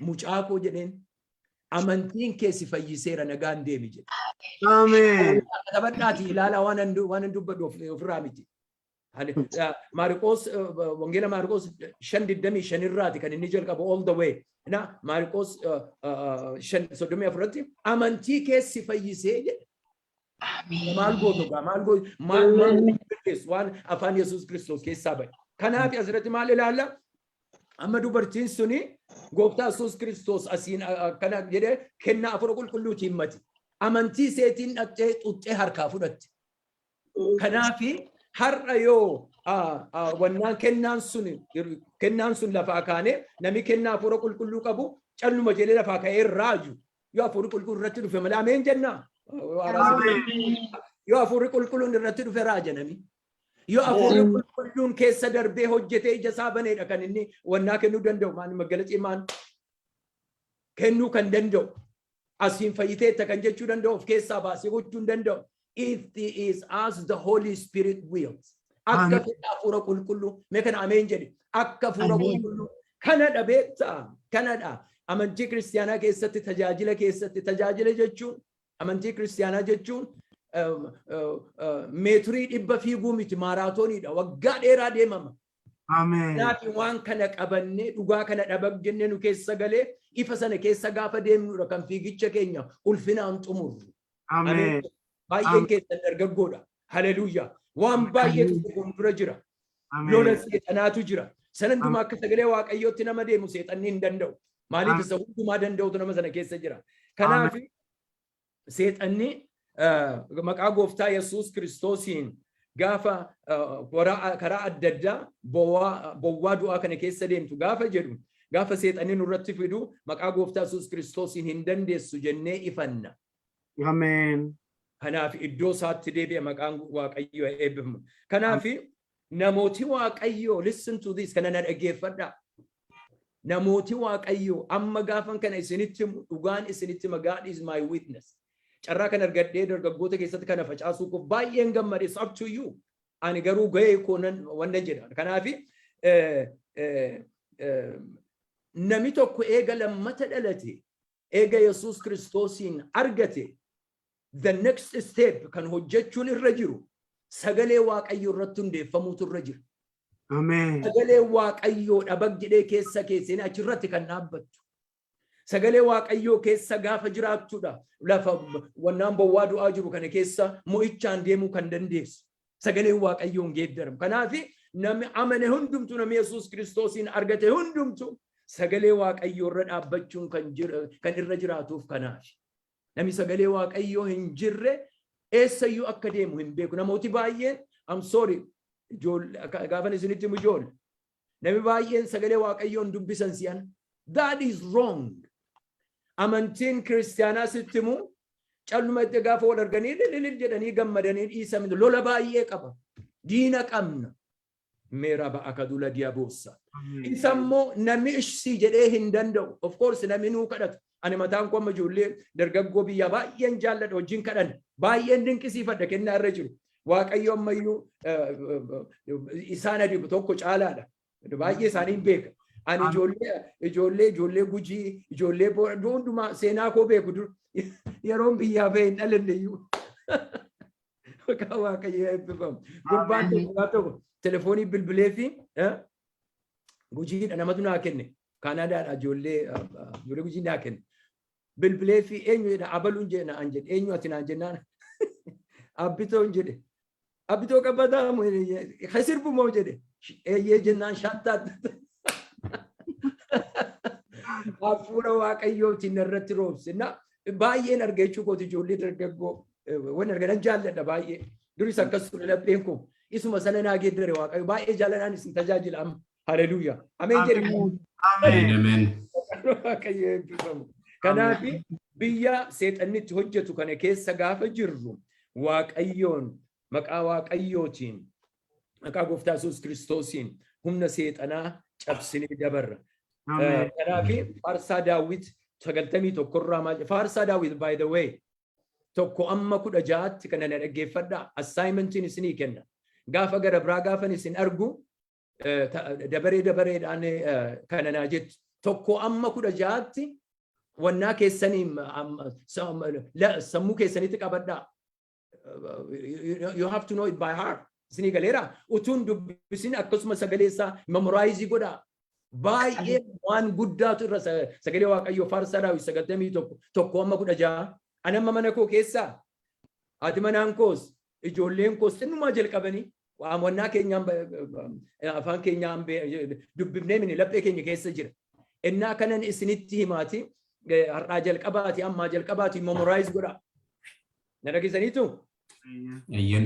"Mucaa koo," jedheen, "amantiin kee si fayyiseera, nagaan deemi," jedhe. Ameen. Taphadhaati ilaalaa, waan an dubbadhu ofirraa miti. Maariqoos, Wangeela Maariqoos 5:25 irraati kan inni jalqabu all the way. Na Maariqoos 5:34tti amantii keessi fayyisee jedhe. Maal gootu gaa, maal gootu, maal maal dandeessu waan afaan Yesuus Kiristoos keessaa bahe? Kanaaf asirratti maal ilaalla? Amma dubartiin suni Gooftaa Yesuus Kiristoos asiin akkana jedhee kennaa Hafuura Qulqulluutiin mati. Amantii seetiin dhaqxee xuxxee harkaa fudhatte. Kanaafi har'a yoo wannaan kennaan sun lafaa kaanee, namni kennaa Hafuura Qulqulluu qabu calluma jedhee lafaa ka'ee raaju, yoo Hafuurri Qulqulluu irratti dhufe malee. Ameen jennaa. Yoo Hafuurri Qulqulluun irratti dhufe raaja nami. Yoo Hafuurri Qulqulluun keessa darbee hojjetee ija isaa baneedha kan inni wannaa kennuu danda'u, maan maggalacii maan kennuu kan danda'u. Asiin fayyiteetta kan jechuu danda'u, of keessaa baasee gochuu hin danda'u. It is as the Holy Spirit wills. Akka fedha Hafuura Qulqulluu. Mee kana ameen jedhe. Akka Hafuura Qulqulluu. Kanadha beektaa? Kanadha. Amantii kiristaanaa keessatti, tajaajila keessatti, tajaajila jechuun, amantii kiristaanaa jechuun meetirii 100 fiiguu miti, maaraatooniidha. Waggaa dheeraa deemama. Ameen. Kanaaf waan kana qabannee, dhugaa kana dhabab jennee nu keessa galee, ifa sana keessa gaafa deemnudha kan fiigicha keenya ulfinaan xumurru. Ameen. Baay'een keessan dargaggoodha. Haleluuyaa. Waan baay'eetu fuuldura jira. Lola seexanaatu jira. Sana hundumaa akka sagalee Waaqayyootti nama deemu seexanni hin danda'u. Maaliif? Isa hundumaa danda'utu nama sana keessa jira. Kanaaf seexanni maqaa Gooftaa Yesuus Kiristoosiin gaafa karaa adda addaa bowwaa du'aa kana keessa deemtu gaafa jedhu, gaafa seexanni nurratti fidu, maqaa Gooftaa Yesuus Kiristoosiin hin dandeessu jennee ifanna. Ameen. Kanaaf iddoo isaatti deebi'a, maqaan Waaqayyoo eebbifamu. Kanaaf namooti Waaqayyoo, listen to this, kana na dhaggeeffadhaa. Namooti Waaqayyoo amma gaafan kana isinitti himu, dhugaan isinitti hima, God is my witness. Carraa kan argadhee dargaggoota keessatti kana facaasuu koof baay'een gammade. It's up to you. Ani garuu gahee koo nan wannan jedha. Kanaaf Nami tokko eega lammata dhalate, eega Yesuus Kiristoosiin argate, the next step kan hojjechuun irra jiru sagalee Waaqayyoo irratti hundeeffamuutu irra jira. Ameen. Sagalee Waaqayyoo dhabag jedhee keessa keessanii achirratti kan dhaabbattu. Sagalee Waaqayyoo keessa gaafa jiraattudha. Lafa wannaan bowwaa du'aa jiru kana keessa mo'ichaan deemuu kan dandeessu. Sagaleen Waaqayyoon geeddaramu. Kanaaf namni amane hundumtu, namni Yesuus Kiristoosiin argate hundumtu sagalee Waaqayyoo irra dhaabbachuun kan irra jiraatuuf kanaaf. Namni sagalee Waaqayyoo hin jirre eessayyuu akka deemu hin beeku. Namooti baay'een, I'm sorry, gaafan isinitti himu ijoolle. Namni baay'een sagalee Waaqayyoon dubbisan si'an. That is wrong. Amantiin kiristaanaa sitti himu calluma itti gaafa wal arganii lililil jedhanii gammadanii dhiisan, lola baay'ee qaba. Diina qabna. Meera ba'a dula diaboossa. Isa immoo namni ishsii jedhee hin danda'u. Of course, namni nuu kadhatu. Ani mataan koo amma ijoollee dargaggoo biyyaa baay'een jaalladha, wajjin kadhan. Baay'een dinqisiifadha kennaa irra jiru. Waaqayyo ammayyuu isaan adibu tokko caalaadha. Baay'ee isaanii hin beeka. Ani ijoollee Gujii, ijoollee Boora hundumaa seenaa koo beeku. Dur yeroon biyyaa bahee hin dhalanne iyyuu. Maqaa Waaqayyoo eebbifamu. Gurbaan tokko gaaf tokko telefoonii bilbilee fi Gujiidha namatu naa kenne. Kaanaadaadha, ijoollee Gujii naa kenne. Bilbilee fi eenyu jedha, abaluun jedhe naan jedhe, eenyu ati naan jennaan abbitoon jedhe. Abbitoo qabbataa sirbu moo jedhe. Eeyyee jennaan shattaatti. Hafuura Waaqayyootiin irratti roobse. Na baay'een arga jechuu kooti, ijoollee dargaggoo waan arganan jaalladha baay'ee. Duris akkas ture lapheen koo. Isuma sana naa geeddare Waaqayyo, baay'ee jaaladhaan isin tajaajila amma. Haleluuyaa. Ameen jedhi. Ameen. Ameen. Waaqayyo eebbifamu. Kanaaf biyya seexanni itti hojjetu kana keessa gaafa jirru Waaqayyoon, maqaa Waaqayyootiin, maqaa Gooftaa Yesuus Kiristoosiin humna seexanaa cabsinee dabarra. Ameen. Kanaaf Faarsaa Daawwit 91rraa maal? Faarsaa Daawwit, by the way, 1 amma 16tti kana na dhaggeeffadhaa. Assignmentiin isinii kenna. Gaafa gara biraa gaafan isin argu dabaree dabareedhaan kana naa jettu. 1 amma 16tti wannaa keessanii sammuu keessanitti qabadhaa. You have to know it by heart. Isinii galeera? Utuun dubbisin akkasuma sagalee isaa memorize godhaa. Baay'ee waan guddaatu irra sagalee Waaqayyoo Faarsaa Daawit 91, 1 amma 16. Ani amma mana koo keessaa haati manaan koos ijoolleen koos xinnumaa jalqabanii wannaa keenyaan afaan keenyaan dubbifnee mini laphee keenya keessa jira. Innaa kanan isinitti himaati, har'aa jalqabaati, ammaa jalqabaati memorize godhaa. Na dhageessaniitu? Eeyyen.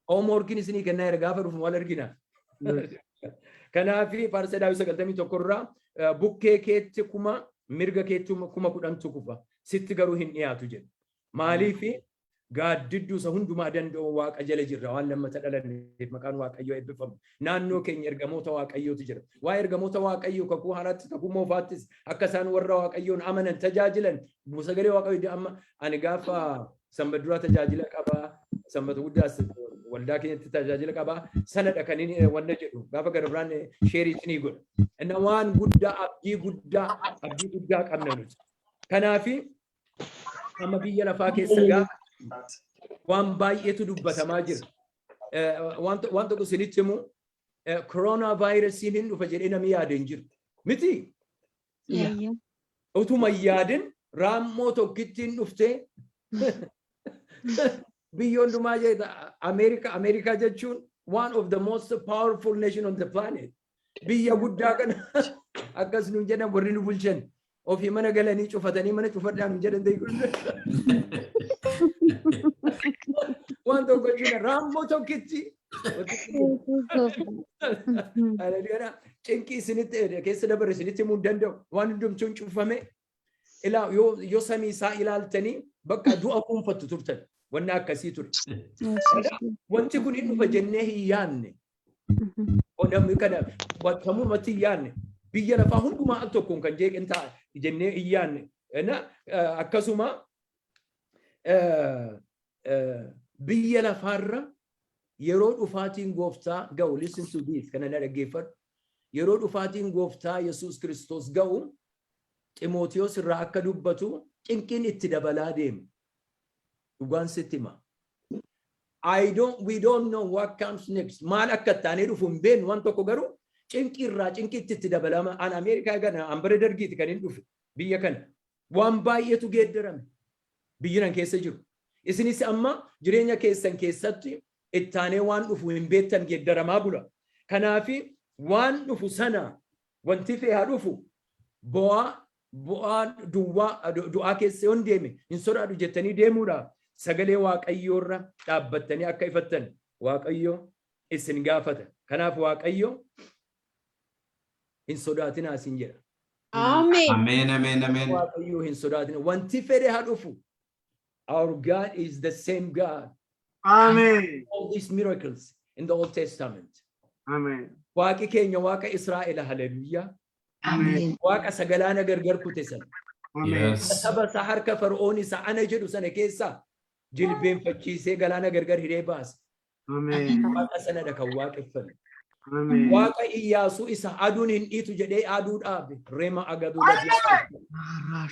Homeworkiin isinii kennaa jira, gaafa dhufu wal argina. Kanaaf Faarsaa Daawit 91 irraa, "Bukkee keetti 1000, mirga keetti 10,000tu kufa, sitti garuu hin dhiyaatu" jedhu. Maaliif? Gaaddidduu isa hundumaa danda'u Waaqa jala jirra waan lammata dhalanneef. Maqaan Waaqayyoo eebbifamu. Naannoo keenya ergamoota Waaqayyootu jira. Waa'ee ergamoota Waaqayyoo Kakuu Haaraattis Kakuu Moofaattis akka isaan warra Waaqayyoon amanan tajaajilan sagalee Waaqayyoo. Amma ani gaafa Sanbata duraa tajaajila qabaa, Sanbata guddaas waldaa keenyatti tajaajila qabaa. Sanadha kan inni wanna jedhu gaafa gara biraan share isinii godha. Inna waan guddaa, abdii guddaa, abdii guddaa qabna nuti. Kanaafi amma biyya lafaa keessa gaafa waan baay'eetu dubbatamaa jira. Waan tokko isinitti himu, koronaa vaayirasiin hin dhufa jedhee namni yaade hin jiru. Miti? Utuma hin yaadin raammoo tokkittiin dhuftee biyya hundumaa jedha. Ameerikaa, Ameerikaa jechuun one of the most powerful nation on the planet. Biyya guddaa kana akkas nuun jedhan warri nu bulchan. Ofii mana galanii cufatanii mana cufadhaa nuun jedhan ta'e. Waan tokko jechuudha, raammoo tokkitti. Haleluuyaa. Cinqii isinitti keessa dabarre isinitti himuu hin danda'u. Waan hundumtuun cufame. Ilaa, yoo samii isaa ilaaltanii bakka du'a kuunfattu turtan. Wanni akkasii ture. Wanti kun hin dhufa jennee hin yaadne. Namni kana sammumatti hin yaadne. Biyya lafaa hundumaa al tokkoon kan jeeqin ta'a jennee hin yaadne. Akkasuma biyya lafaarra yeroo dhufaatiin Gooftaa ga'u, listen to this, kana na dhaggeeffadhu. Yeroo dhufaatiin Gooftaa Yesuus Kiristoos ga'u, Ximootiyoos irraa akka dubbatu, cinqiin itti dabalaa deema. Dhugaan sitti hima. I don't, we don't know what comes next. Maal akka itti dhufu hin beeknu. Waan tokko garuu, cinqii irraa cinqiitti itti dabalama. An Ameerikaa gana an bara Dargiiti kan hin dhufe biyya kana. Waan baay'eetu geeddarame. Biyyi nan keessa jiru. Isinis amma jireenya keessan keessatti ittaanee waan dhufu hin beektan, geeddaramaa bula. Kanaafi waan dhufu sana, wanti fe'aa dhufu, bu'aa duwwaa du'aa keessa yoon deeme hin sodaadhu jettanii deemuudhaaf, sagalee Waaqayyoorra dhaabbattanii akka ifattan Waaqayyo isin gaafata. Kanaaf Waaqayyo "Hin sodaatinaa" isin jedha. Ameen. Ameen, ameen, ameen. Waaqayyo, "Hin sodaatina. Wanti fedhe haa dhufu." Our God is the same God. Ameen. All these miracles in the Old Testament. Ameen. Waaqi keenya Waaqa Israa'el, haleluuyaa. Ameen. Waaqa isa galaana gargar kute sana. Ameen. Saba isaa harka Fara'oon isa ana jedhu sana keessaa jilbeenfachiisee galaana gargar hiree baase. Ameen. Waaqa sanadha kan waaqeffannu. Ameen. Waaqa Iyyaasuu isa aduun hin dhiitu jedhee aduu dhaabe. Rema agaduu.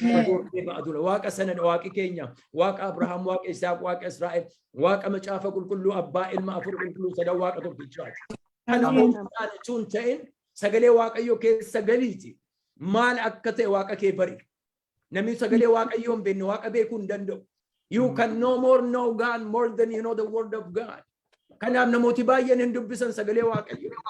Waaqa sanadha Waaqi keenya. Waaqa Abrahaam, Waaqa Isaaq, Waaqa Israa'el, Waaqa Macaafa Qulqulluu, Abbaa, Ilma, Afur Qulqulluu, sadan Waaqa tokkichaati. Kana ofuudhaan utuu hin ta'in, sagalee Waaqayyoo keessa galiiti. Maal akka ta'e Waaqa kee bari. Namni sagalee Waaqayyoo hin beekne Waaqa beekuu hin danda'u. You can no more know God more than you know the word of God. Kanaaf namooti baay'een hin dubbisan sagalee Waaqayyoo.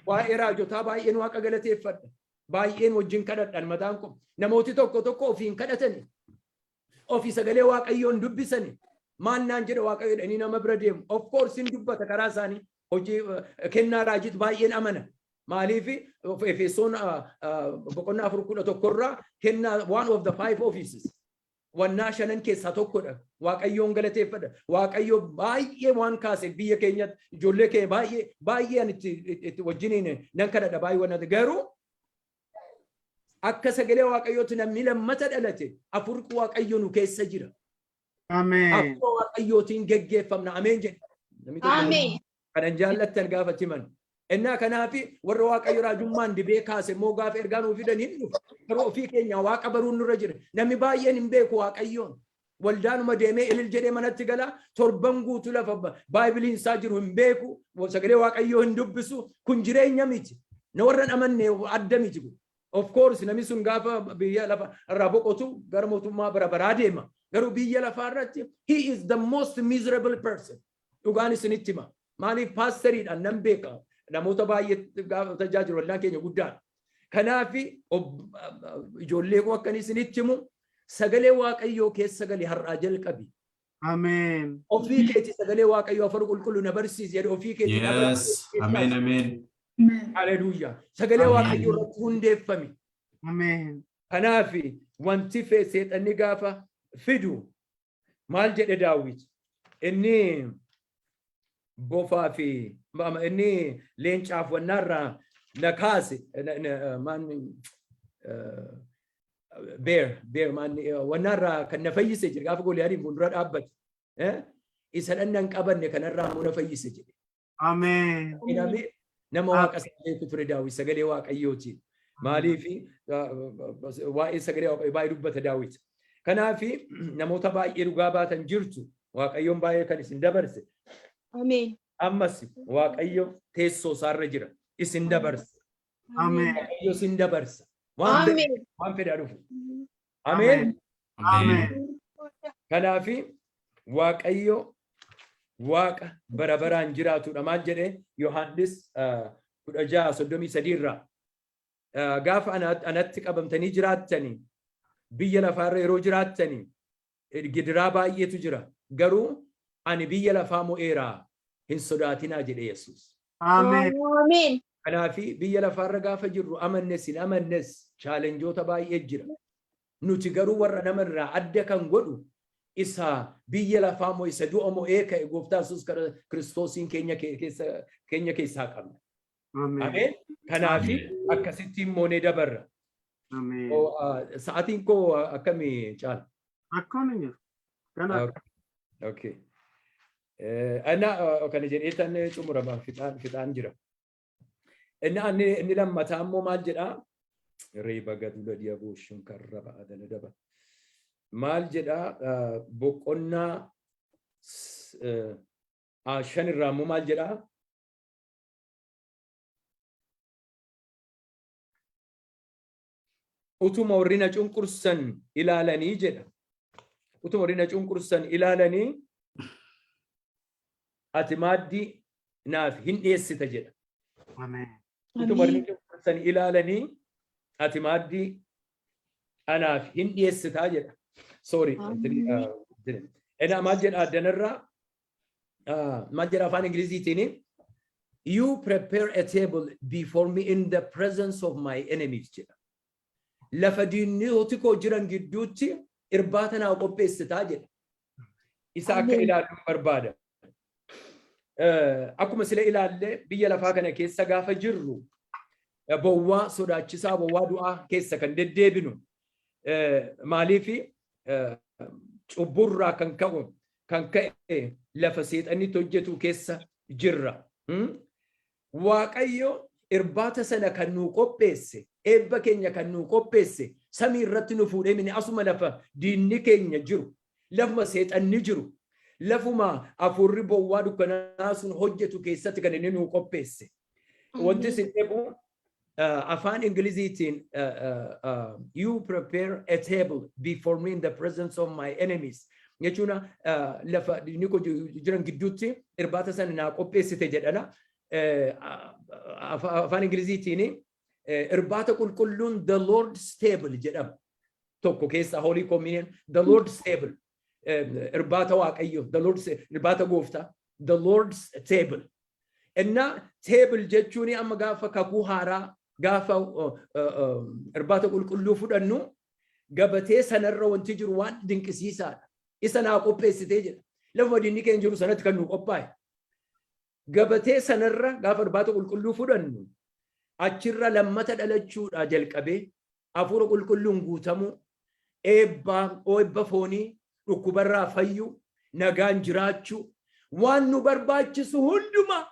Waa'ee raajotaa baay'een Waaqa galateeffadha. Baay'een wajjin kadhadhan mataan kun. Namooti tokko tokko ofiin kadhatani. Ofii sagalee Waaqayyoo hin dubbisani. "Maal naan jedha Waaqayyo?" jedhanii nama bira deemu. Of course hin dubbata karaa isaanii. Hojii kennaa raajiit baay'een amana. Maaliif? Efesoon boqonnaa 4:11rraa kennaa, one of the five offices. Wannaa shanan keessaa tokkodha. Waaqayyoon galateeffadha. Waaqayyo baay'ee waan kaase biyya keenyatti, ijoollee keenya baay'ee baay'ee ani itti wajjiniin nan kadhadha baay'ee waan. Garuu akka sagalee Waaqayyootti namni lammata dhalate afur Waaqayyo nu keessa jira. Ameen. Afura Waaqayyootiin geggeeffamna. Ameen jedhe. Namni tokko Ameen. kanan jaallattan gaafatti himan. Innaa kanaafi warra Waaqayyo raajummaan dibee kaase immoo gaafa ergaa nuu fidan hin dhufu. Garuu ofii keenya Waaqa baruun nurra jira. Namni baay'een hin beeku Waaqayyoon. Waldaanuma deemee ilil jedhee manatti gala. Torban guutuu lafa baaybiliin isaa jiru hin beeku. Sagalee Waaqayyoo hin dubbisu. Kun jireenya miti. Na warra hin amanne adda miti kun. Of course, namni sun gaafa biyya lafa irraa boqotu gara mootummaa bara baraa deema. Garuu biyya lafaa irratti he is the most miserable person. Dhugaan isinitti hima. Maaliif? Paasteriidhaan nan beeka. Namoota baay'ee gaafa tajaajilu waldaan keenya guddaadha. Kanaaf ijoollee koo, akkan isinitti himu, sagalee Waaqayyoo keessa gali, har'aa jalqabi. Ameen. Ofii keetii sagalee Waaqayyoo, "Afur Qulqulluu na barsiisi" jedhe, ofii keetii. Yes. Ameen, ameen. Haleluuyaa. Sagalee Waaqayyoo irratti hundeeffami. Ameen. Kanaaf wanti seexanni gaafa fidu, maal jedhe Daawit? Inni bofaa fi inni leencaaf wannaarraa na kaase, maan, bear maan, wannaarraa kan na fayyise jedhe. Gaafa Gooliyaadiin fuuldura dhaabbate. "Isa dhanna hin qabanne kanarraa immoo na fayyise" jedhe. Ameen. Namni nama Waaqa isaa beeku ture Daawit sagalee Waaqayyootiin. Maaliif? Waa'ee sagalee Waaqayyoo baay'ee dubbata Daawit. Kanaaf namoota baay'ee dhugaa baatan jirtu, Waaqayyoon baay'ee kan isin dabarse. Ameen. Ammas Waaqayyo teessoo isaarra jira. Isin dabarsa. Ameen. Waaqayyo isin dabarsa. Waan fedhe Ameen. waan fedhaa dhufu. Ameen. Ameen. Kanaaf Waaqayyo Waaqa bara baraan jiraatudha. Maal jedhee Yohaannis 16:33 irraa? Gaafa anatti qabamtanii jiraattanii, biyya lafaarra yeroo jiraattanii gidiraa baay'eetu jira. Garuu ani biyya lafaa mo'eeraa, hin sodaatinaa jedhe Yesuus. Ameen. Ameen. Kanaafi biyya lafaarra gaafa jirru, amannes hin amannes, challengeoota baay'ee jira. Nuti garuu warra namarraa adda kan godhu isa biyya lafaa moo isa du'a mo'ee ka'e Gooftaa Yesuus Kiristoosiin keenya keessaa qabna. Ameen. Ameen. Kanaafi akkasittiin moonee dabarra. Ameen. Sa'aatiin koo akkamii caala? Rakkoon hin jiru. Kana Okay. Ana kana jedhee tan xumurama, fixaan jira. Inni lammataa immoo maal jedhaa? Reeba gadula diyabooshin karraba adala daba. Maal jedhaa? Boqonnaa 5 irraa immoo maal jedhaa? Utuma warri na cunqursan ilaalanii jedha. Utuma warri na cunqursan ilaalanii ati maaddii naaf hin dhiyeessita jedha. Ameen. Utuma warri na cunqursan ilaalanii ati maaddii anaaf hin dhiyeessitaa jedha. Sorry. Ena maal jedha addanarraa? Maal jedha afaan Ingiliziitiin? "You prepare a table before me in the presence of my enemies" jedha. Lafa diinota koo jiran gidduutti irbaata naa qopheessitaa jedha. Isa akka ilaallu barbaada. Akkuma sila ilaalle, biyya lafaa kana keessa gaafa jirru bowwaa sodaachisaa, bowwaa du'aa keessa kan deddeebinu maaliifi? Cubburraa kan ka'u kan ka'e lafa seexannitti hojjetu keessa jirra. Waaqayyo irbaata sana kan nuu qopheesse, eebba keenya kan nuu qopheesse, samii irratti nu fuudhee mini, asuma lafa diinni keenya jiru, lafuma seexanni jiru, lafuma hafuurri bowwaa dukkanaa sun hojjetu keessatti kan inni nuu qopheesse. Wanti isin dhibu afaan Ingiliziitiin "You prepare a table before me in the presence of my enemies" jechuun lafa diinni koo jiran gidduutti irbaata sana naa qopheessite jedhana. Afaan Ingiliziitiin irbaata qulqulluun the Lord's table jedhama. Tokko keessa Holy Communion, the Lord's table. Irbaata Waaqayyo, the Lord's, irbaata gooftaa, the Lord's table. Inna table jechuun amma gaafa kakuu haaraa, gaafa irbaata qulqulluu fudhannu, gabatee sanarra wanti jiru waan dinqisiisaadha. Isa naa qopheessitee jedha. Lafuma diinni keenya jiru sanatti kan nu qophaa'e. Gabatee sanarra gaafa irbaata qulqulluu fudhannu, achirra lammata dhalachuudhaa jalqabee hafuura qulqulluun guutamuu, eebba, eebba foonii, dhukkubarraa fayyuu, nagaan jiraachuu, waan nu barbaachisu hundumaa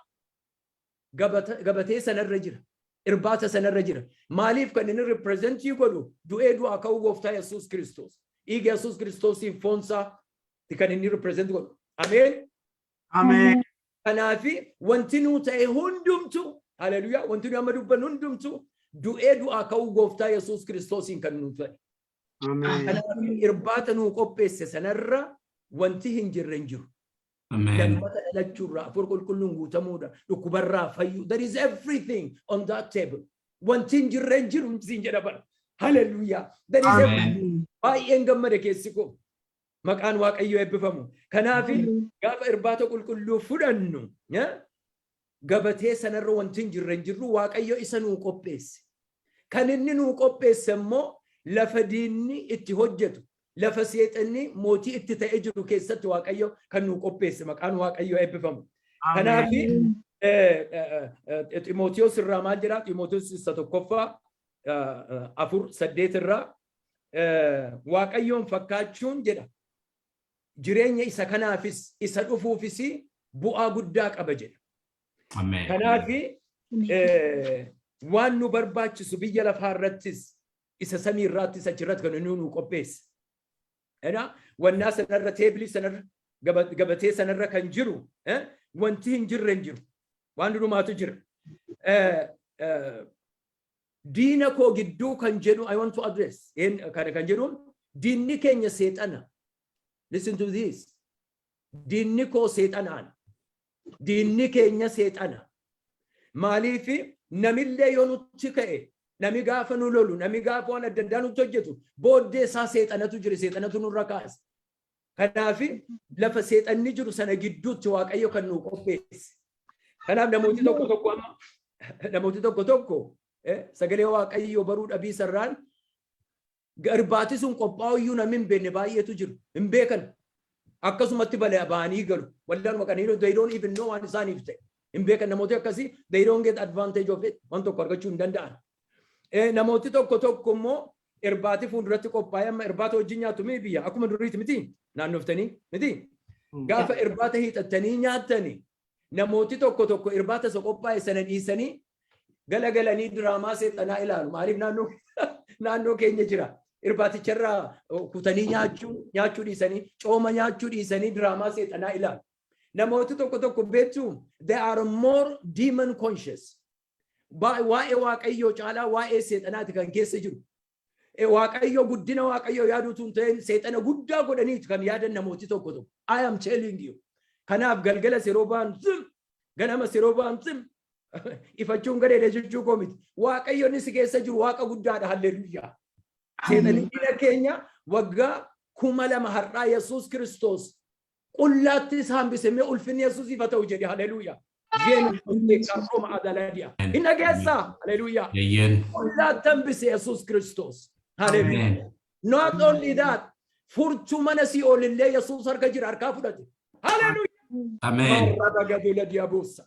gabatee sanarra jira. Irbaata sanarra jira. Maaliif? Kan inni represent godhu du'ee du'aa ka'uu gooftaa Yesuus Kiristoos. Dhiiga Yesuus Kiristoosiif foonsaa kan inni represent godhu. Ameen. Ameen. Kanaafi wanti nuu ta'e hundumtu, haleluyaa, wanti nu amma dubbannu hundumtu du'ee du'aa ka'uu gooftaa Yesuus Kiristoosiin kan nuu ta'e. Ameen. Kanaaf irbaata nuu qopheesse sanarra wanti hin jirre hin jiru. Ameen. Lammata dhalachuurraa, hafuura qulqulluun guutamuudha, dhukkubarraa fayyuu. There is everything on that table. Wanti hin jirre hin jiru siin jedha bara. Haleluyaa. There is Ameen. everything. Baay'een gammade keessi koo. Maqaan Waaqayyoo eebbifamu. Kanaaf gaafa irbaata qulqulluu fudhannu, gabatee sanarra wanti hin jirre hin jirru. Waaqayyo isa nuu qopheesse. Kan inni nuu qopheesse immoo lafa diinni itti hojjetu, lafa seexanni mootii itti ta'ee jiru keessatti Waaqayyo kan nuu qopheesse. Maqaan Waaqayyoo eebbifamu. Kanaaf Ximootiyoos irraa maal jedhaa? Ximootiyoos isa tokkoffaa 4:8 irraa, Waaqayyoon fakkaachuun jedha. Jireenya isa kanaafis isa dhufuufis bu'aa guddaa qaba jedha. Ameen. Kanaaf waan nu barbaachisu biyya lafaa irrattis isa samii irraattis achirratti kan inni nu qopheesse. Wannaa sanarra, table sanarra, gabatee sanarra kan jiru wanti hin jirre hin jiru. Waan hundumaatu jira. Diina koo gidduu kan jedhu I want to address kana kan jedhu, diinni keenya seexana. Listen to this. Diinni koo seexanaan. Diinni keenya seexana. Maaliif? Namillee yoo nutti ka'e, nami gaafa nu lolu, nami gaafa waan adda addaa nutti hojjetu, booddee isaa seexanatu jira, seexanatu nurra kaasa. Kanaaf lafa seexanni jiru sana gidduutti Waaqayyo kan nu qopheesse. Kanaaf namooti tokko tokko amma, namooti tokko tokko sagalee Waaqayyoo baruu dhabii sarraan irbaati sun qophaa'u iyyuu namni hin beekne baay'eetu jiru. Hin beekan. Akkasumatti ba'anii galu. Wallaan maqanii they don't even know waan isaaniif ta'e. Hin beekan. Namooti akkasii, they don't get advantage of it. Waan tokko argachuu hin danda'an. Namooti tokko tokko immoo irbaati fuulduratti qophaa'e, amma irbaata wajjin nyaatu mi biyya akkuma duriiti miti, naannoftanii miti. Gaafa irbaata hiixattanii nyaattanii, namooti tokko tokko irbaata isa qophaa'e sana dhiisanii Galagalanii diraamaa seexanaa ilaalu. Maaliif naannoo keenya jira? Irbaaticharraa kutanii nyaachuu dhiisanii, cooma nyaachuu dhiisanii diraamaa seexanaa ilaalu. Namooti tokko tokko beektu, they are more demon conscious. Waa'ee Waaqayyoo caalaa waa'ee seexanaati kan keessa jiru. Waaqayyo, guddina Waaqayyoo yaaduutu hin ta'in, seexana guddaa godhaniitu kan yaadan namooti tokko tokko. I am telling you. Kanaaf galgala yeroo ba'an zim, ganama yeroo ba'an zim, ifachuun gadeedha jechuu koo miti. Waaqayyo inni si keessa jiru Waaqa guddaadha. Halleluuyaa. Seexanni diina keenya waggaa 2000 har'aa Yesuus Kiristoos qullaatti isa hambise. Mee ulfinni Yesuusiif haa ta'u jedhe. Halleluuyaa. Jeen adaladiya. Hin dhageessaa? Halleluuyaa. Eeyyeen. Qullaatti hambise Yesuus Kiristoos. Halleluuyaa. Ameen. Not only that, furtuu mana si'ool illee Yesuus harka jira, harkaa fudhate. Halleluuyaa. Ameen. Marra diaboosa.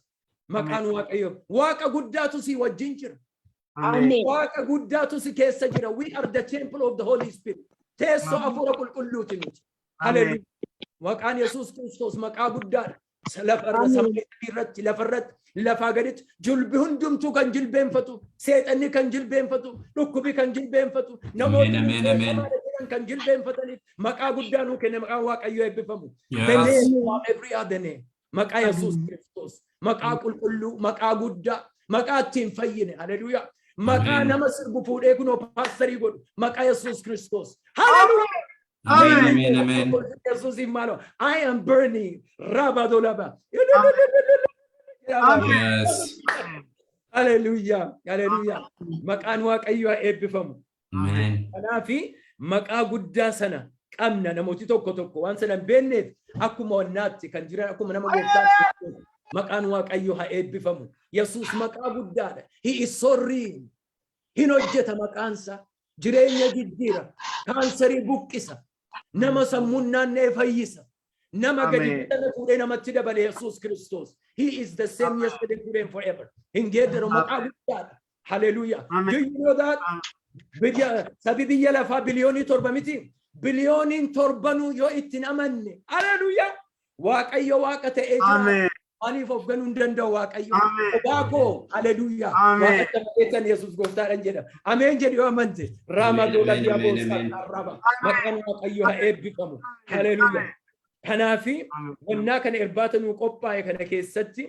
Maqaan Waaqayyo. Waaqa guddaatu si wajjin jira. Ameen. Waaqa guddaatu si keessa jira. We are the temple of the Holy Spirit. Teessoo Hafuura Qulqulluuti nuti. Haleluuyaa. Maqaan Yesuus Kiristoos maqaa guddaadha. Lafarra, samii irratti, lafarratti, lafaa gaditti jilbi hundumtuu kan jilbeenfatu, seexanni kan jilbeenfatu, dhukkubi kan jilbeenfatu, namoonni Ameen, ameen, ameen. jedhan kan jilbeenfataniif maqaa guddaa nuu kenne. Maqaan Waaqayyoo eebbifamu. The name of every other name. Maqaa Yesuus Kiristoos. Maqaa qulqulluu, maqaa guddaa, maqaa ittiin fayyine. Haleluuyaa. Maqaa Ameen. nama sirbu fuudhee kunoo paasterii godhu. Maqaa Yesuus Kiristoos. Haleluuyaa. Ameen, ameen, ameen. Yesuus maalo. I am burning. Rabadolaba. Haleluuyaa. Haleluuyaa. Maqaan Waaqayyoo haa eebbifamu. Ameen. Kanaafi maqaa guddaa sana qabna. Namooti tokko tokko waan sana hin beekneef akkuma wannaatti kan jiran, akkuma nama gooftaan. Maqaan Waaqayyoo haa eebbifamu. Yesuus maqaa guddaadha. He is so real. Hin hojjeta maqaansa. Jireenya jijjiira. Kaansarii buqqisa. Nama sammuun naanna'ee fayyisa. Nama gadi Ameen. bitame fuudhee namatti dabale Yesuus Kiristoos. He is the same yesterday, today and forever. Hin geeddaru, maqaa guddaadha. Hallelujah. Amen. Do you know that? Biyya sabi biyya lafaa 7 biliyoonii miti. 7 biliyooniin yoo ittiin amanne. Hallelujah. Waaqayyo Waaqa ta'ee jira. Ameen. Maaliif of ganuu hin danda'u Waaqayyo? Ameen. Kophaa koo, haleluuyaa. Ameen. Waaqatti amaneetan Yesuus gooftaadhaan jedha. Ameen jedhi yoo amante. Raamadoodha. Ameen, ameen, ameen. Arraba. Maqaan Waaqayyo haa eebbifamu. Haleluuyaa. Kanaafi wannaa kana irbaata nuu qophaa'e kana keessatti,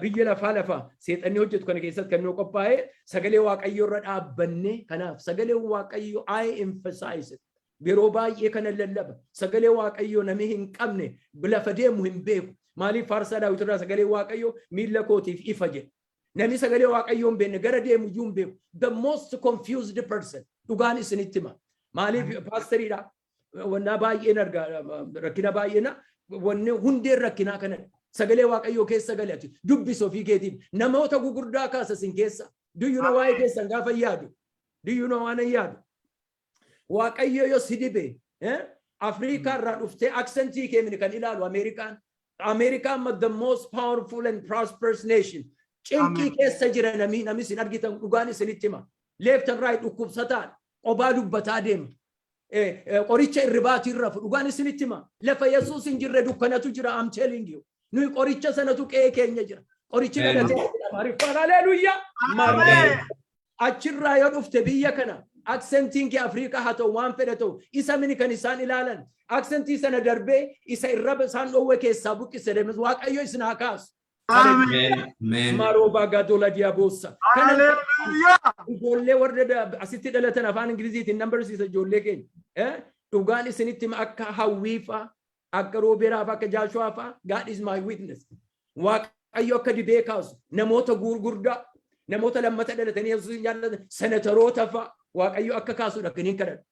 biyya lafaa lafa seexanni hojjetu kana keessatti kan nuu qophaa'e sagalee Waaqayyoo irra dhaabbanne. Kanaaf sagalee Waaqayyoo I emphasize it. Yeroo baay'ee kana lallaba. Sagalee Waaqayyoo namni hin qabne lafa deemu hin beeku. Maaliif? Faarsaa Daawit irraa sagalee Waaqayyoo miilla kootiif ifa jedha. Namni sagalee Waaqayyoo hin beekne gara deemu iyyuu hin beeku. The most confused person, dhugaan isinitti hima. Maaliif? Paasteriidha. Wannaa baay'een arga, rakkina baay'eena, wanni hundeen rakkinaa kanadha. Sagalee Waaqayyoo keessa gali, ati dubbisi ofii keetiif. Namoota gugurdaa kaasa sin keessa. Duyyuna waa'ee keessan gaafa yaadu. Duyyuna waan hin yaadu. Waaqayyo yoo si dibe, Afrikaa irraa dhuftee accentii kee mini kan ilaalu Ameerikaan. Ameerikaan the most powerful and prosperous nation. Cinqii keessa jira namni isin argitan, dhugaan isinitti hima. Left and right dhukkubsataan qobaa dubbataa deema. Qoricha irribaatii rafu, dhugaan isinitti hima. Lafa Yesuus hin jirre dukkanatu jira, I'm telling you. Nuyi qoricha sanatu qe'ee keenya jira. Qorichi dhalatee jedhama. Ariffaan haleluuyaa. Achirraa yoo dhufte biyya kana, accentiin kee Afrikaa haa ta'u, waan fedhe ta'u, isa mini kan isaan ilaalan. Accentii sana darbee isa irra isaan dhoowwe keessaa buqqise deemes Waaqayyo isin haa kaasu. Ameen. Ameen. Marooba gadola diaboosa. Kana Hallelujah. ijoollee warra asitti dhalatan afaan Ingiliziitiin nan barsiisa ijoollee keenya. Dhugaan isinitti hima, akka Hawwiifaa, akka Roobeeraaf, akka Jaashuwaafaa, God is my witness. Waaqayyo akka dibee kaasu namoota gurguddaa, namoota lammata dhalatanii Yesuusin jaallatan, senatoroota fa'a Waaqayyo akka kaasudha kan hin kadhadhu.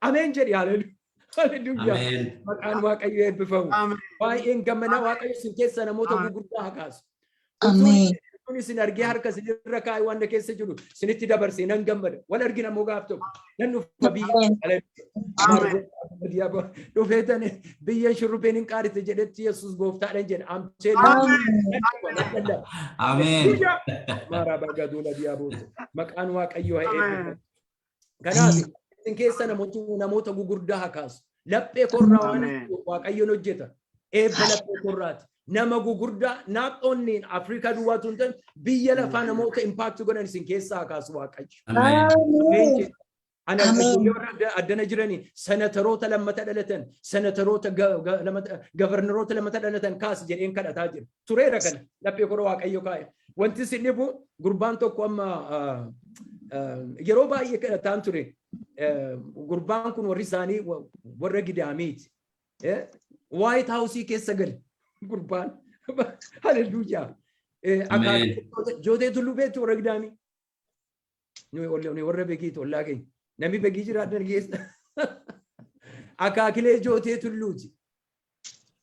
Ameen jedhi, haleluuyaa. Haleluuyaa. Ameen. Maqaan Waaqayyo eebbifamu. Ameen. Baay'een gammana. Waaqayyo isin keessa namoota gurguddaa haa kaasu. Ameen. Utuun isin argee harka isin irra kaa'e waan keessa jiru isinitti dabarsee nan gammada. Wal argina immoo gaaf tokko. Nan dhufa biyya. Ameen. Dhufeetan biyya shurrubbeen hin qaarite jedhetti Yesuus gooftaadhaan jedha. Amchee. Ameen. Maraa gaduula diyaaboosa. Maqaan Waaqayyoo haa eebbifamu. Kanaaf isin keessa namoota gugurdaa haa kaasu. Laphee korraa waan Ameen. Waaqayyoon hojjeta. Eebba laphee korraati. Nama gugurdaa, not only in Africa duwwaatu hin ta'in, biyya lafaa namoota impact godhan isin keessaa kaasu Waaqayyo. Ameen. Ana Ameen. warra addana jiranii senatoroota lammata dhalatan, senatoroota, governaroota lammata dhalatan kaas jedheen kadhataa jira. Tureera kana laphee kora Waaqayyo kaa'e. Wanti isin dhibu, gurbaan tokko amma yeroo baay'ee kadhataan ture. Gurbaan kun warri isaanii warra Gidaamiiti. White House keessa gale gurbaan. Haleluuyaa. Ameen. Jootee Tulluu beektu, warra Gidaamii. Nuyi warra Begiiti, ollaa keenya. Namni Begii jiraatan keessa. Akaakilee Jootee Tulluuti.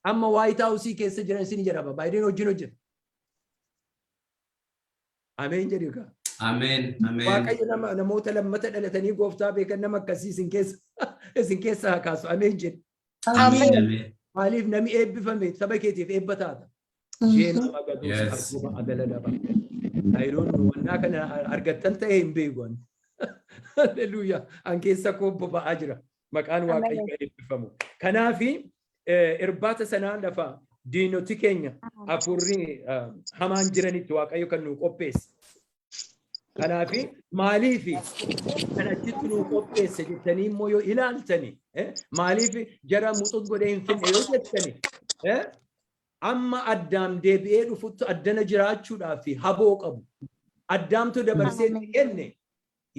Amma White House keessa jiran isin jedhama. Baayiden wajjin hojjeta. Ameen jedhi kaa. Ameen. Ameen. Waaqayyo namoota lammata dhalatanii gooftaa beekan, nama akkasii isin keessa haa kaasu. Ameen jedhi. Ameen. Ameen. Maaliif, nami eebbifame saba keetiif eebba taata. Isheen nama gaduus arguma adala daba. I don't know, wannaa kana argattan ta'e hin beeku ani. Halleluuyaa. An keessa koo boba'aa jira. Maqaan Waaqayyo eebbifamu. Kanaafi irbaata sanaa lafa diinoti keenya afurri hamaan jiranitti Waaqayyo kan nu qopheesse. Kanaafi maaliifi kan achitti nu qopheesse jettanii immoo yoo ilaaltani, maaliif jara muxut godhee hin finne yoo jettani, amma Addaam deebi'ee dhufuttu addana jiraachuudhaaf haboo qabu. Addaamtu dabarsee itti kenne.